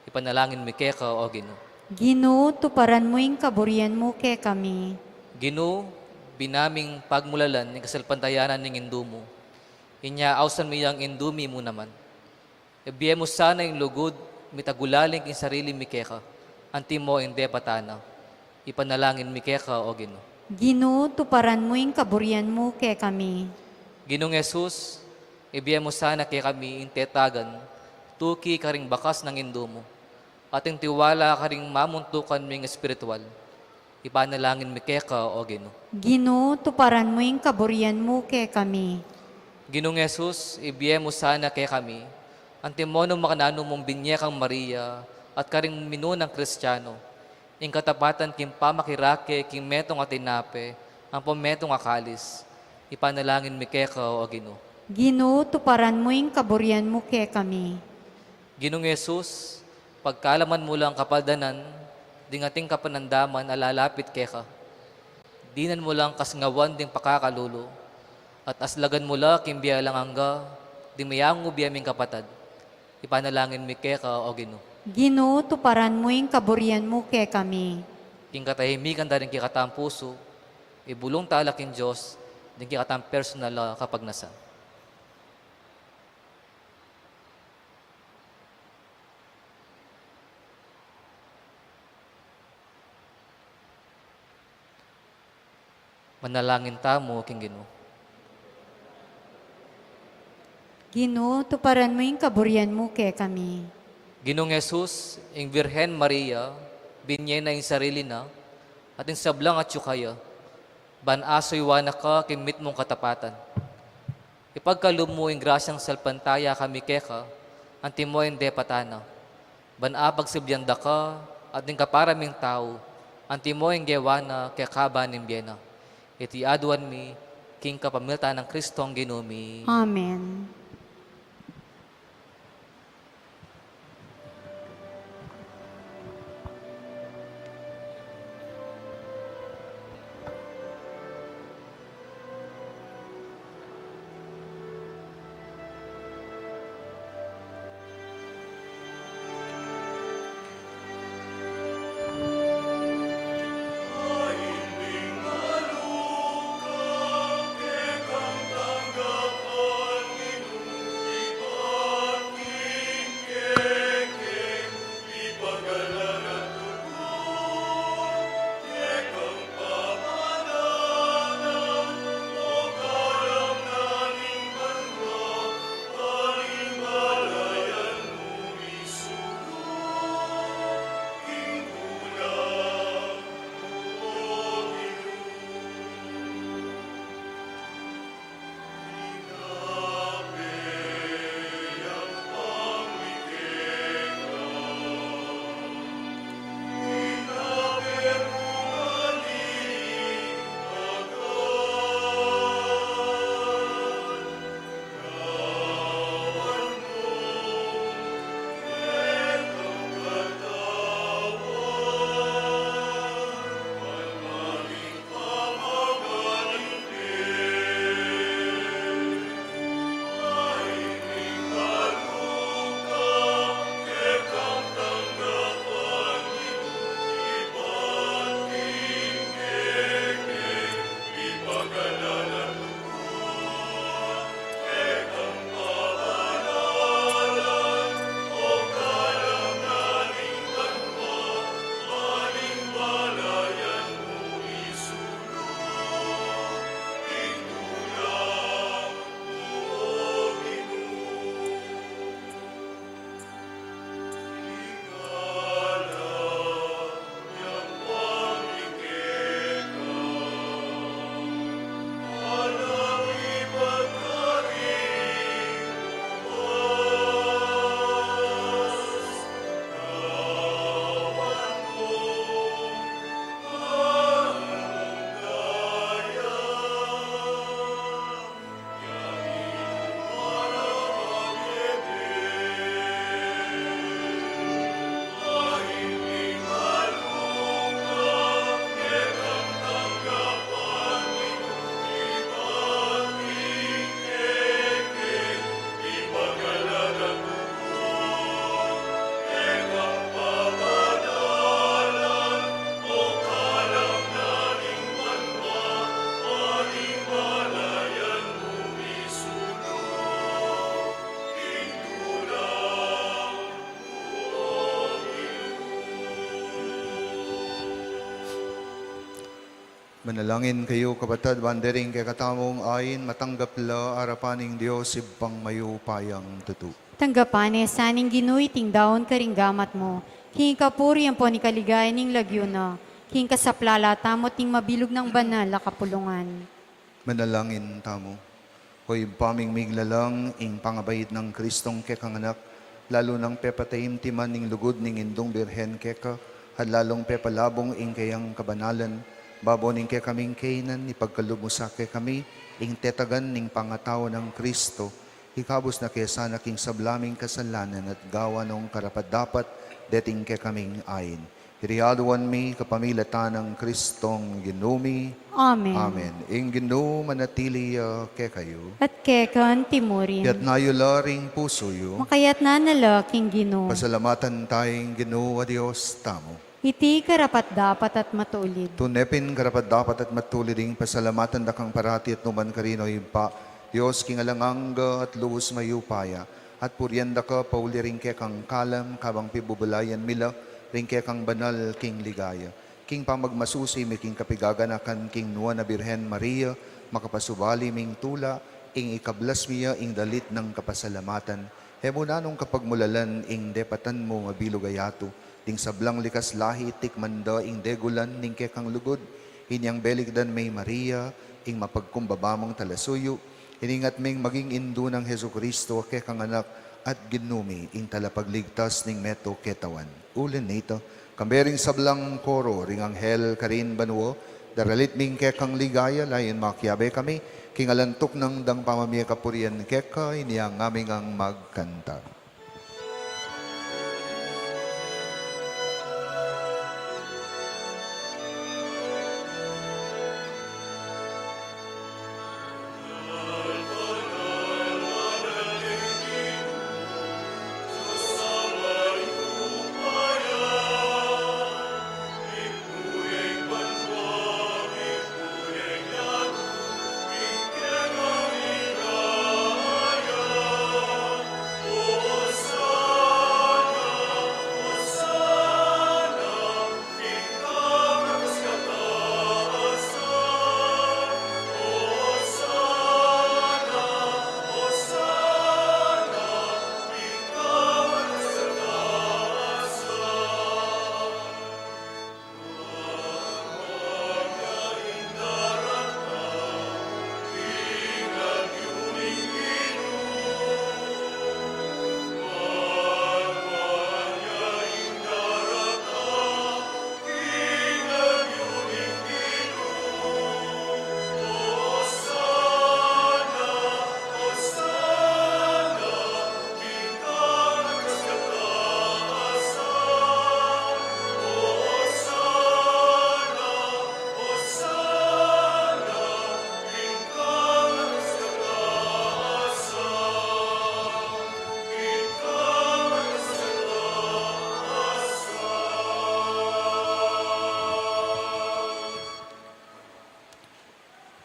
Ipanalangin mi keka, o Ginu. Ginu, tuparan mu ing kaburian mu kekami. Ginu, binaming pagmulalan ing kasalpantayanan ning Indu mu. Inya ausan mi yang Indu mi mu naman. Ibie mu sana ing lugud mi tagulaling king sarili mi keka, antimo ing depatan na. Ipanalangin mi keka, o Ginu. Ginu, tuparan mu ing kaburian mu kekami. Ginung Jesus, ibie mu sana kekami ing tetagan tuki karing bakas nang Indu mu, at ing tiwala karing mamuntukan ming espiritual. Ipanalangin mi keka, O Ginu. Ginu, tuparan mu ing kaburian mu kekami. Ginung Jesus, ibie mu sana kekami, antimo nung makananu mung binie kang Maria at karing minunang Kristiano, ing katapatan king pamakirake king metung a tinape, ampong metung a kalis. Ipanalangin mi keka, O Ginu. Ginu, tuparan mu ing kaburian mu kekami. Ginung Jesus, pagkalaman mu lang kapaldanan ding ating kapanandaman a lalapit keka. Dinan mu lang kasngawan ding pakakalulu, at aslagan mu la king bie alang angga ding meyangu bie ming kapatad. Ipanalangin mi keka, O Ginu. Ginu, tuparan mu ing kaburian mu kekami. King katahimikan da ring kekatang pusu, ibulung tala king Dios ding kekatang personal a kapagnasan. Manalangin tamu king Ginu. Ginu, tuparan mu ing kaburian mu kekami. Ginung Jesus, ing Birhen Maria, binie na ing sarili na, at ing sablang atyu kaya, ban asuyuan na ka king mitmung katapatan. Ipagkalub mu ing grasyang salpantaya kami keka, antimo ing depatan na. Ban apagsiblian da ka, at ding kapara ming tau, antimo ing gewa na kekaban ning bie na. Iti aduan mi, king kapamilatan nang Kristong Ginu mi. Amen. Manalangin kayu, kapatad, ban dering kekatamung ain matanggap la arapan ning Dios Ibpang mayupayang tutu. Tanggapan na sa ning Ginu iting daun karing gamat mu, king kapurian ampon king kaligayan ning lagyu na, King kasaplalan tamu at ning mabilug nang banal a kapulungan. Manalangin tamu. O Ibpa ming miglalang, ing pangabait nang Kristong kekang Anak, lalu nang pepataimtiman ing lugud ning Indung Birhen keka, at lalung pepalabung ing keyang kabanalan, babo ning kekaming kainan, ipagkalub mu sa kekami ing tetagan ning pangatawan nang Kristo, ikabus na ke sana king sabla ming kasalanan at gawan nong karapat-dapat deting kekaming ain. Iti aduan mi kapamilatan nang Kristong Ginu mi. Amen. Amen. Ing Ginu manatili ya kekayu. At keka antimurin. Itas yu la ring pusu yu. Makaitas na la king Ginu. Pasalamatan taya ing Ginu a Dios tamu. Iti karapat-dapat at matulid. Tune pin karapat-dapat at matulid ing pasalamatan da kang parati at nukaman karin, O Ibpa, Dios king alang angga at lubus mayupaya, at purian da ka pauli ring kekang kalam, kabang pibubulayan mi la ring kekang banal king ligaya. King pamagmasusi mi king kapigaganakan king Nuan a Birhen Maria, makapasubali ming tula, ing ikablas mi ya ing dalit nang kapasalamatan. E mu nanung kapagmulalan ing depatan mu mabilug a yatu, ding sablang likas lahi tikman da ing degulan ning kekang lugud, inyang belikdan me i Maria, ing mapagkumbaba mung talasuyu, iningat ming maging indu nang Jesucristo a kekang Anak, at Ginu mi, ing talapagligtas ning meto ketawan. Uli na nita, kambe ring sablang koro ring anghel karin banua, daralit ming kekang ligaya, layun makiabe kami king alang tuknang dang pamamie kapurian keka, inyang ngaming magkanta.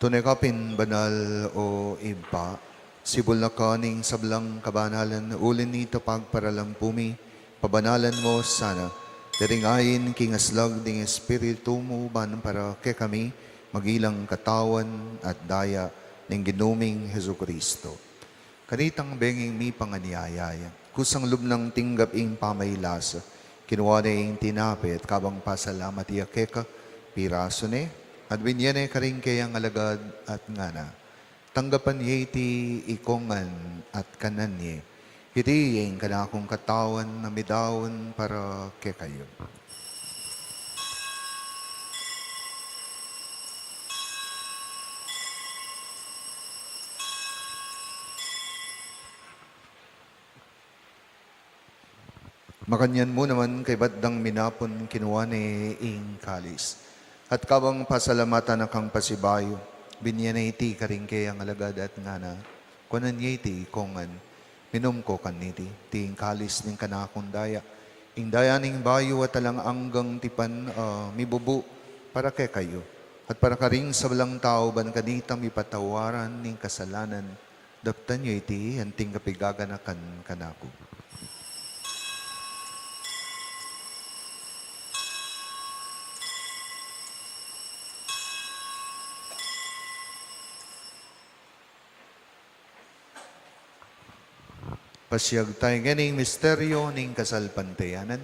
Tune ka pin banal, o Ibpa, sibul na ka ning sablang kabanalan, uli na nita pagparalampu mi, pabanalan mu sana, dering ain king aslag ding Espiritu mu, ban para kekami, maging lang katawan at daya ning Ginu ming Jesucristo. Kanitang benging mipanganyaya ya, kusang lub nang tinggap ing pamailasa, kinua ne ing tinape at kabang pasalamat ya keka, pirasu ne, at binye ne karing keyang alagad at ngana: Tanggapan ye iti ikong ngan at kanan ye. Iti ing kanakung katawan a midaun para kekayu. Makanyan mu naman, kaybat dang minapun, kinua ne ing kalis. At kabang pasalamatan na kang pasibayu, binye ne iti karing keyang alagad at ngana: Kuanan ye iti ikong ngan, minum ko kaniti, iti ing kalis ning kanakung daya, ing daya ning bayu at alang anggang tipan, a mibubu para kekayu at para karing sablang tau, ban kanita mipatawaran ning kasalanan. Daptan yu iti anting kapigaganakan kanaku. Pasiag tayu ngening misteryo ning kasalpantayanan.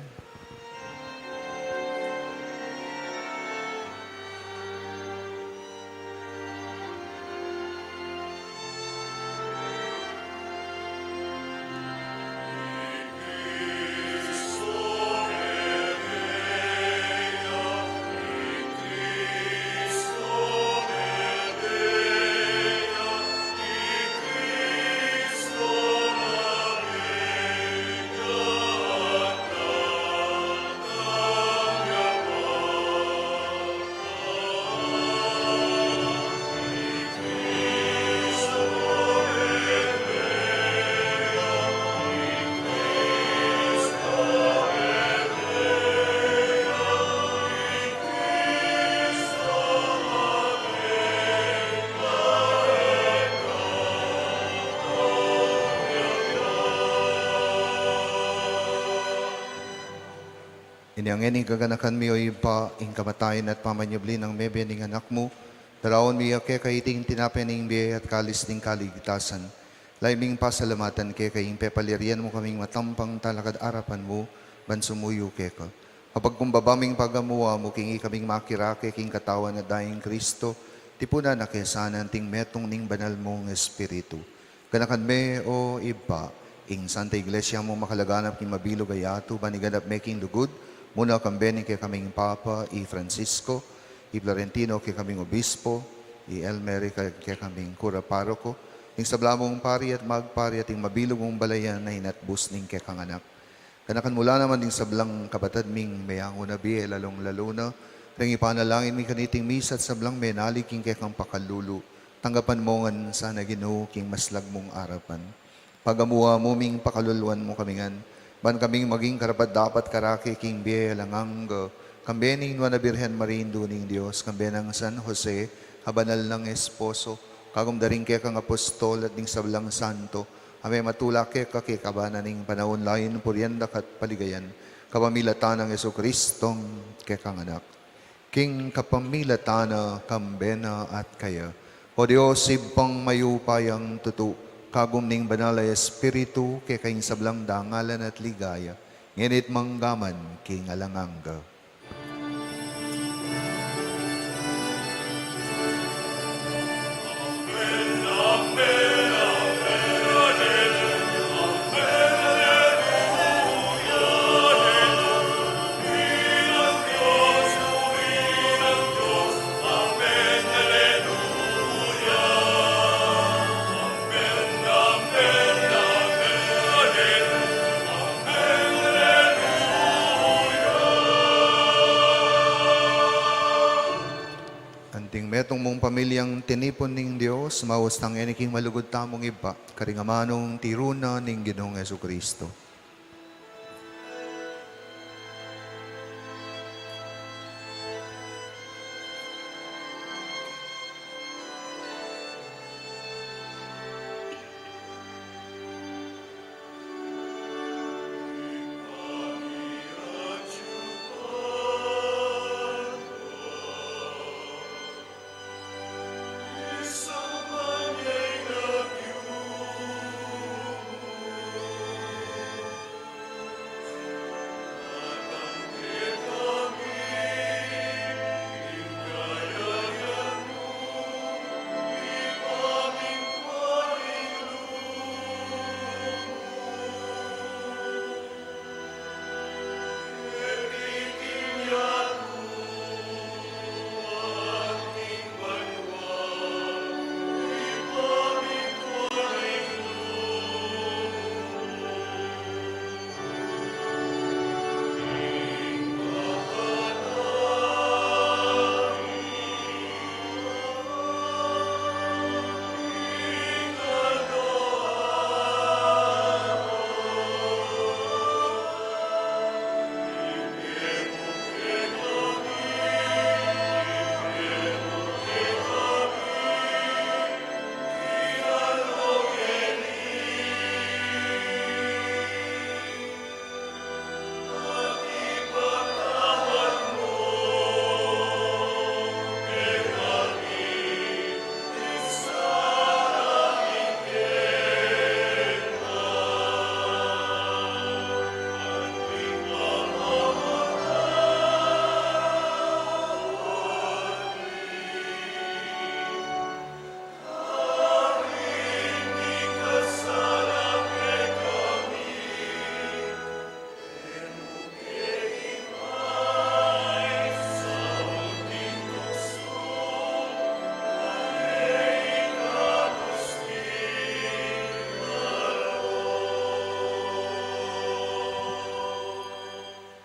Ngeni gaganakan mi, o Ibpa, ing kamatayan at pamanyubli nang mebie ning Anak mu, daraun mi keka iting tinape ning bie at kalis ning kaligtasan. Lalu ming pasalamatan keka ing pepaliarian mu kaming matampang talakad arapan mu, ban sumuyu keka. Mapagkumbaba ming pagamu-amu king ikaming makirake king Katawan at Daya nang Kristo, tipunan na ke sana anting metung ning Banal mung Espiritu. Ganakan me, o Ibpa, ing Santa Iglesia mu makalaganap king mabilug a yatu, ban iganap me king lugud, muna kambe ning kekaming Papa, i Francisco, i Florentino kekaming Obispo, i Elmer kekaming Kura Paroko, ing sabla mung pari at magpari at ing mabilug mung balayan a inatbus ning kekang Anak. Ganakan mu la naman ding sablang kapatad ming meangu na bie, lalung-lalu na ring ipanalangin mi kaniting misa at sablang menalig king kekang pakalulu. Tanggapan mu ngan sana, Ginu, king maslag mung arapan. Pagamu-amu ming pakaluluan mu kami ngan, ban kaming maging karapat-dapat karake king bie alang angga, kambe ning Nuan a Birhen Maria, Indu ning Dios, kambe nang San Jose, a banal nang esposo, kagum da ring kekang apostol at ding sablang santo, a mematula keka king kabana ning panaun, layun purian da ka at paligayan, kapamilatan nang Jesucristong kekang Anak. King kapamilatan na, kambe na at kaya, O Dios, Ibpang mayupayang tutu, kagum ning Banal a Espiritu, keka ing sablang dangalan at ligaya, ngeni at mangga man king alang angga. Anting metung mung pamilyang tinipun ning Dios, maus tang eni king malugud tamung Ibpa, karing amanung tiru na ning Ginung Jesucristo.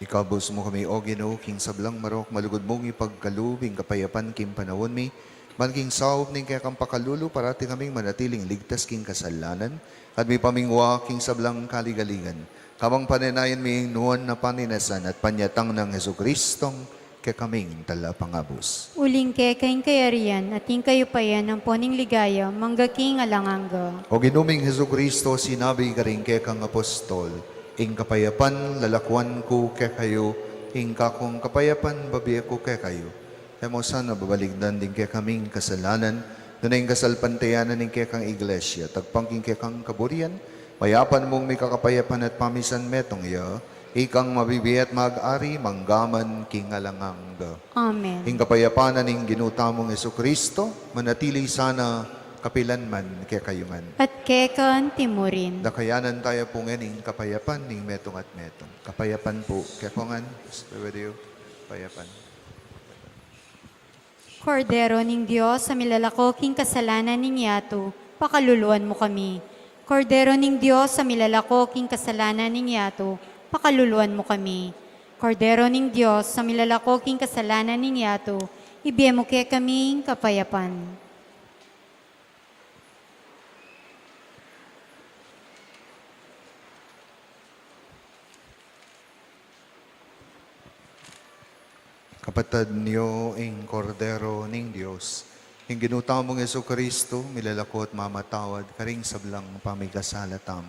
Ikabus mu kami, O Ginu, king sablang marok, malugud mung ipagkalub ing kapayapan king panaun mi, ban king saup ning kekang pakalulu, parati kaming manatiling ligtas king kasalanan, at mipamingwa king sablang kaligaligan, kabang panenayan mi ing nuan a paninasan at panyatang nang Jesucristong kekaming Talapangabus. Uling keka ing kayarian, at ing kayupayan, ampon ing ligaya, mangga king alang angga. O Ginu ming Jesucristo, sinabi karing kekang apostol, ing kapayapan lalakuan ku kekayu, Ing kakung kapayapan bibie ku kekayu. E mu sana babaligdan ding kekaming kasalanan, nune ing kasalpantayanan ning kekang Iglesia, tagpang king kekang kaburian, mayapan mung mika kapayapan at pamisan metung ya, ikang mabibie at mag-ari mangga man king alang angga. Amen. Ing kapayapan na ning Ginu tamung Jesucristo, manatili sana kapilan man kekayu ngan. At keka anti mu rin. Dakayanan taya pu ngening kapayapan ning metung at metung. Kapayapan pu kekongan, be with you. Kapayapan. Kordero ning Dios, a milalako king kasalanan ning yatu, pakaluluan mu kami. Kordero ning Dios, a milalako king kasalanan ning yatu, pakaluluan mu kami. Kordero ning Dios, a milalako king kasalanan ning yatu, ibie mu kekami ing kapayapan. Kapatad, nyo ing Kordero ning Dios, ing Ginu tamung Jesucristo, milalako at mamatawad karing sablang pamikasala tam.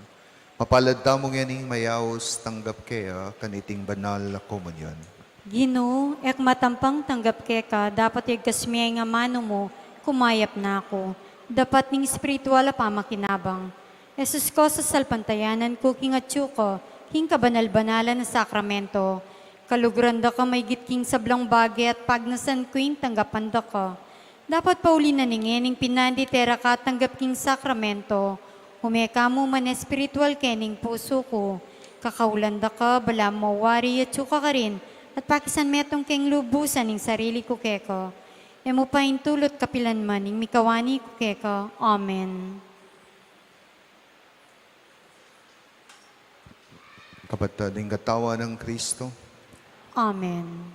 Mapalad tamu ngening mayaus tanggap kaya kaniting banal a komunyon. Ginu, e ku matampang tanggap keka, dapot igkas mu ing amanu mu, kumayap na ku. Dapat ning espiritual a pamakinabang. Jesus ku, sasalpantayanan ku king atyu ku king kabanal-banalan a sakramento. Kaluguran da ka maigit king sablang bage at pagnasan ku ing tanggapan da ka. Dapot pauli na ning ngening pinandit e ra ka tanggap king sakramento, ume ka mu man espiritual kening pusu ku. Kakaulan da ka, balamu mawari atyu ka karin, at pakisan metung keng lubusan ing sarili ku keka. E mu paintulut kapilan man ing mikawani ku keka. Amen. Kapatad, ing katawan nang Kristo. Amen.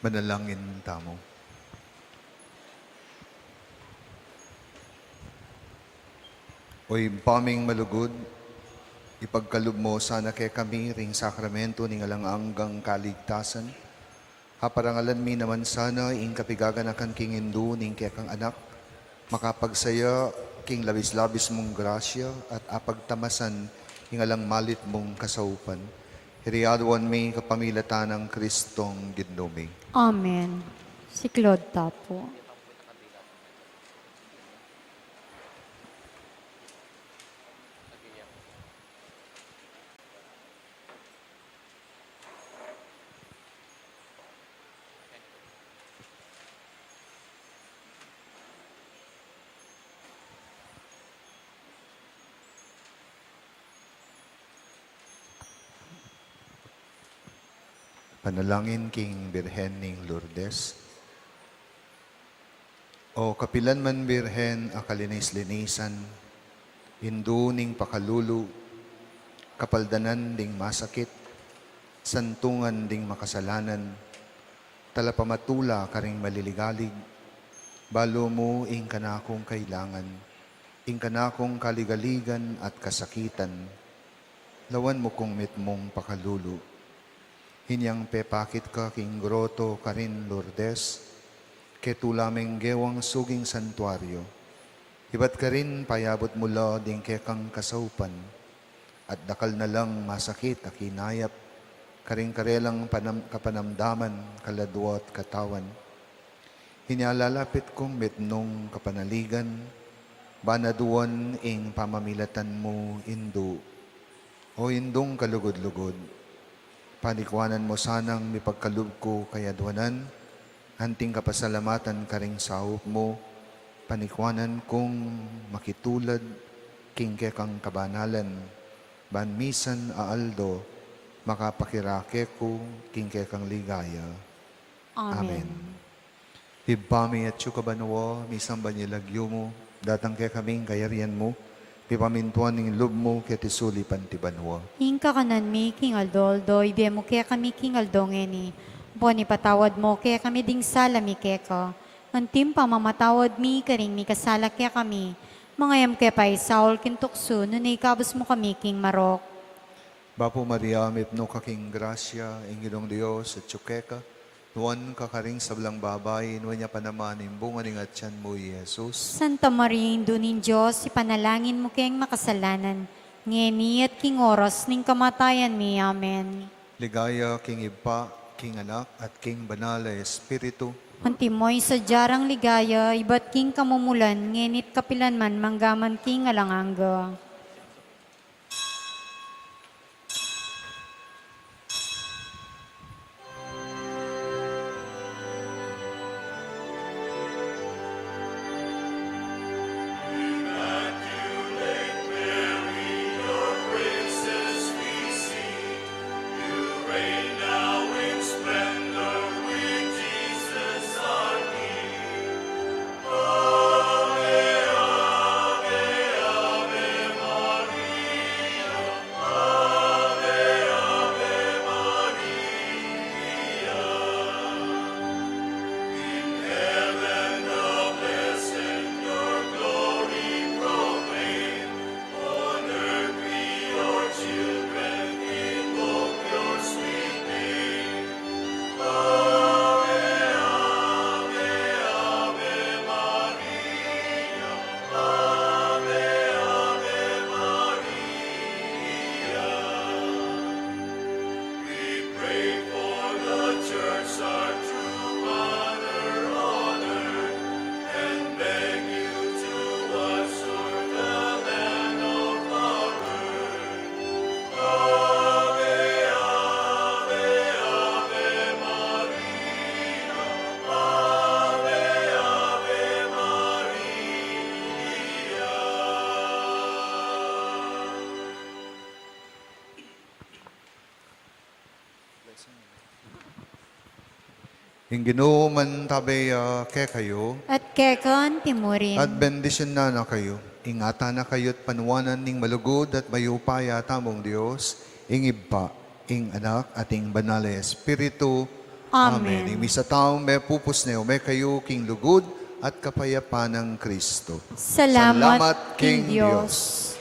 Manalangin tamu. O Ibpa ming malugud, ipagkalub mu sana kekami ring sakramento ning alang anggang kaligtasan. Parangalan mi naman sana ing kapigaganakan king indu ning kekang Anak, makapagsaya king labis-labis mung grasya at apagtamasan ing alang malit mung kasaupan. Iti aduan mi kapamilatan nang Kristong Ginu mi. Amen. Siklaud ta pu. Panalangin king Birhen ning Lourdes. O kapilan man Birhen a kalinis-linisan, indu ning pakalulu, kapaldanan ding masakit, santungan ding makasalanan, talapamatula karing maliligalig, balu mu ing kanakung kailangan, ing kanakung kaligaligan at kasakitan, lawan mu kung mitmung pakalulu. Inyang pepakit ka king groto karin Lourdes, ketula meng gewang suging santuario. Ibat karin payabut mu la ding kekang kasaupan, at dakal na lang masakit a kinayap karing karelang panam-, kapanamdaman, kaladua at katawan. Inya lalapit kung mitmung kapanaligan, ban aduan ing pamamilatan mu, Indu. O Indung kalugud-lugud, panikwanan mu sanang mipagkalub ku kayaduanan, anting kapasalamatan karing saup mu, panikwanan kung makitulad king kekang kabanalan, ban misan a aldo makapakirake ku king kekang ligaya. Amen. Amen. Ibpa mi, atsu ka banua, misamban ya ing lagyu mu, datang kekami ing kayarian mu, mipamintuan ing lub mu keti sulip anti banua. Ing kakanan mi king aldo-aldo ibie mu kekami king aldo ngeni, ampon ipatawad mu kekami ding sala mi keka, anti ing pamamatawad mi karing mikasala kekami, manga e mu ke paisaul king tuksu, nune ikabus mu kami king marok. Bapu Maria, mipnu ka king grasya, ing Ginung Dios atsu keka, nuan ka karing sablang babai, nuan ya pa naman ing bunga ning atian mu, i Jesus. Santa Maria, Indu ning Dios, ipanalangin mu keng makasalanan, ngeni at king oras ning kamatayan mi. Amen. Ligaya king Ibpa, king Anak, at king Banal a Espiritu. Antimo ing sadya rang ligaya, ibat king kamumulan, ngeni't kapilan man, manggaman king alang angga. Ing Ginu mantabe ya kekayu. At keka anti mu rin. At bendisyunan na kayu. Ingatan na kayu't panuanan ning malugud at mayupaya tamung Dios, ing Ibpa, ing Anak, at ing Banal a Espiritu. Amen. Ing misa tau mepupus ne, ume kayu king lugud at kapayapan nang Kristo. Salamat king Dios.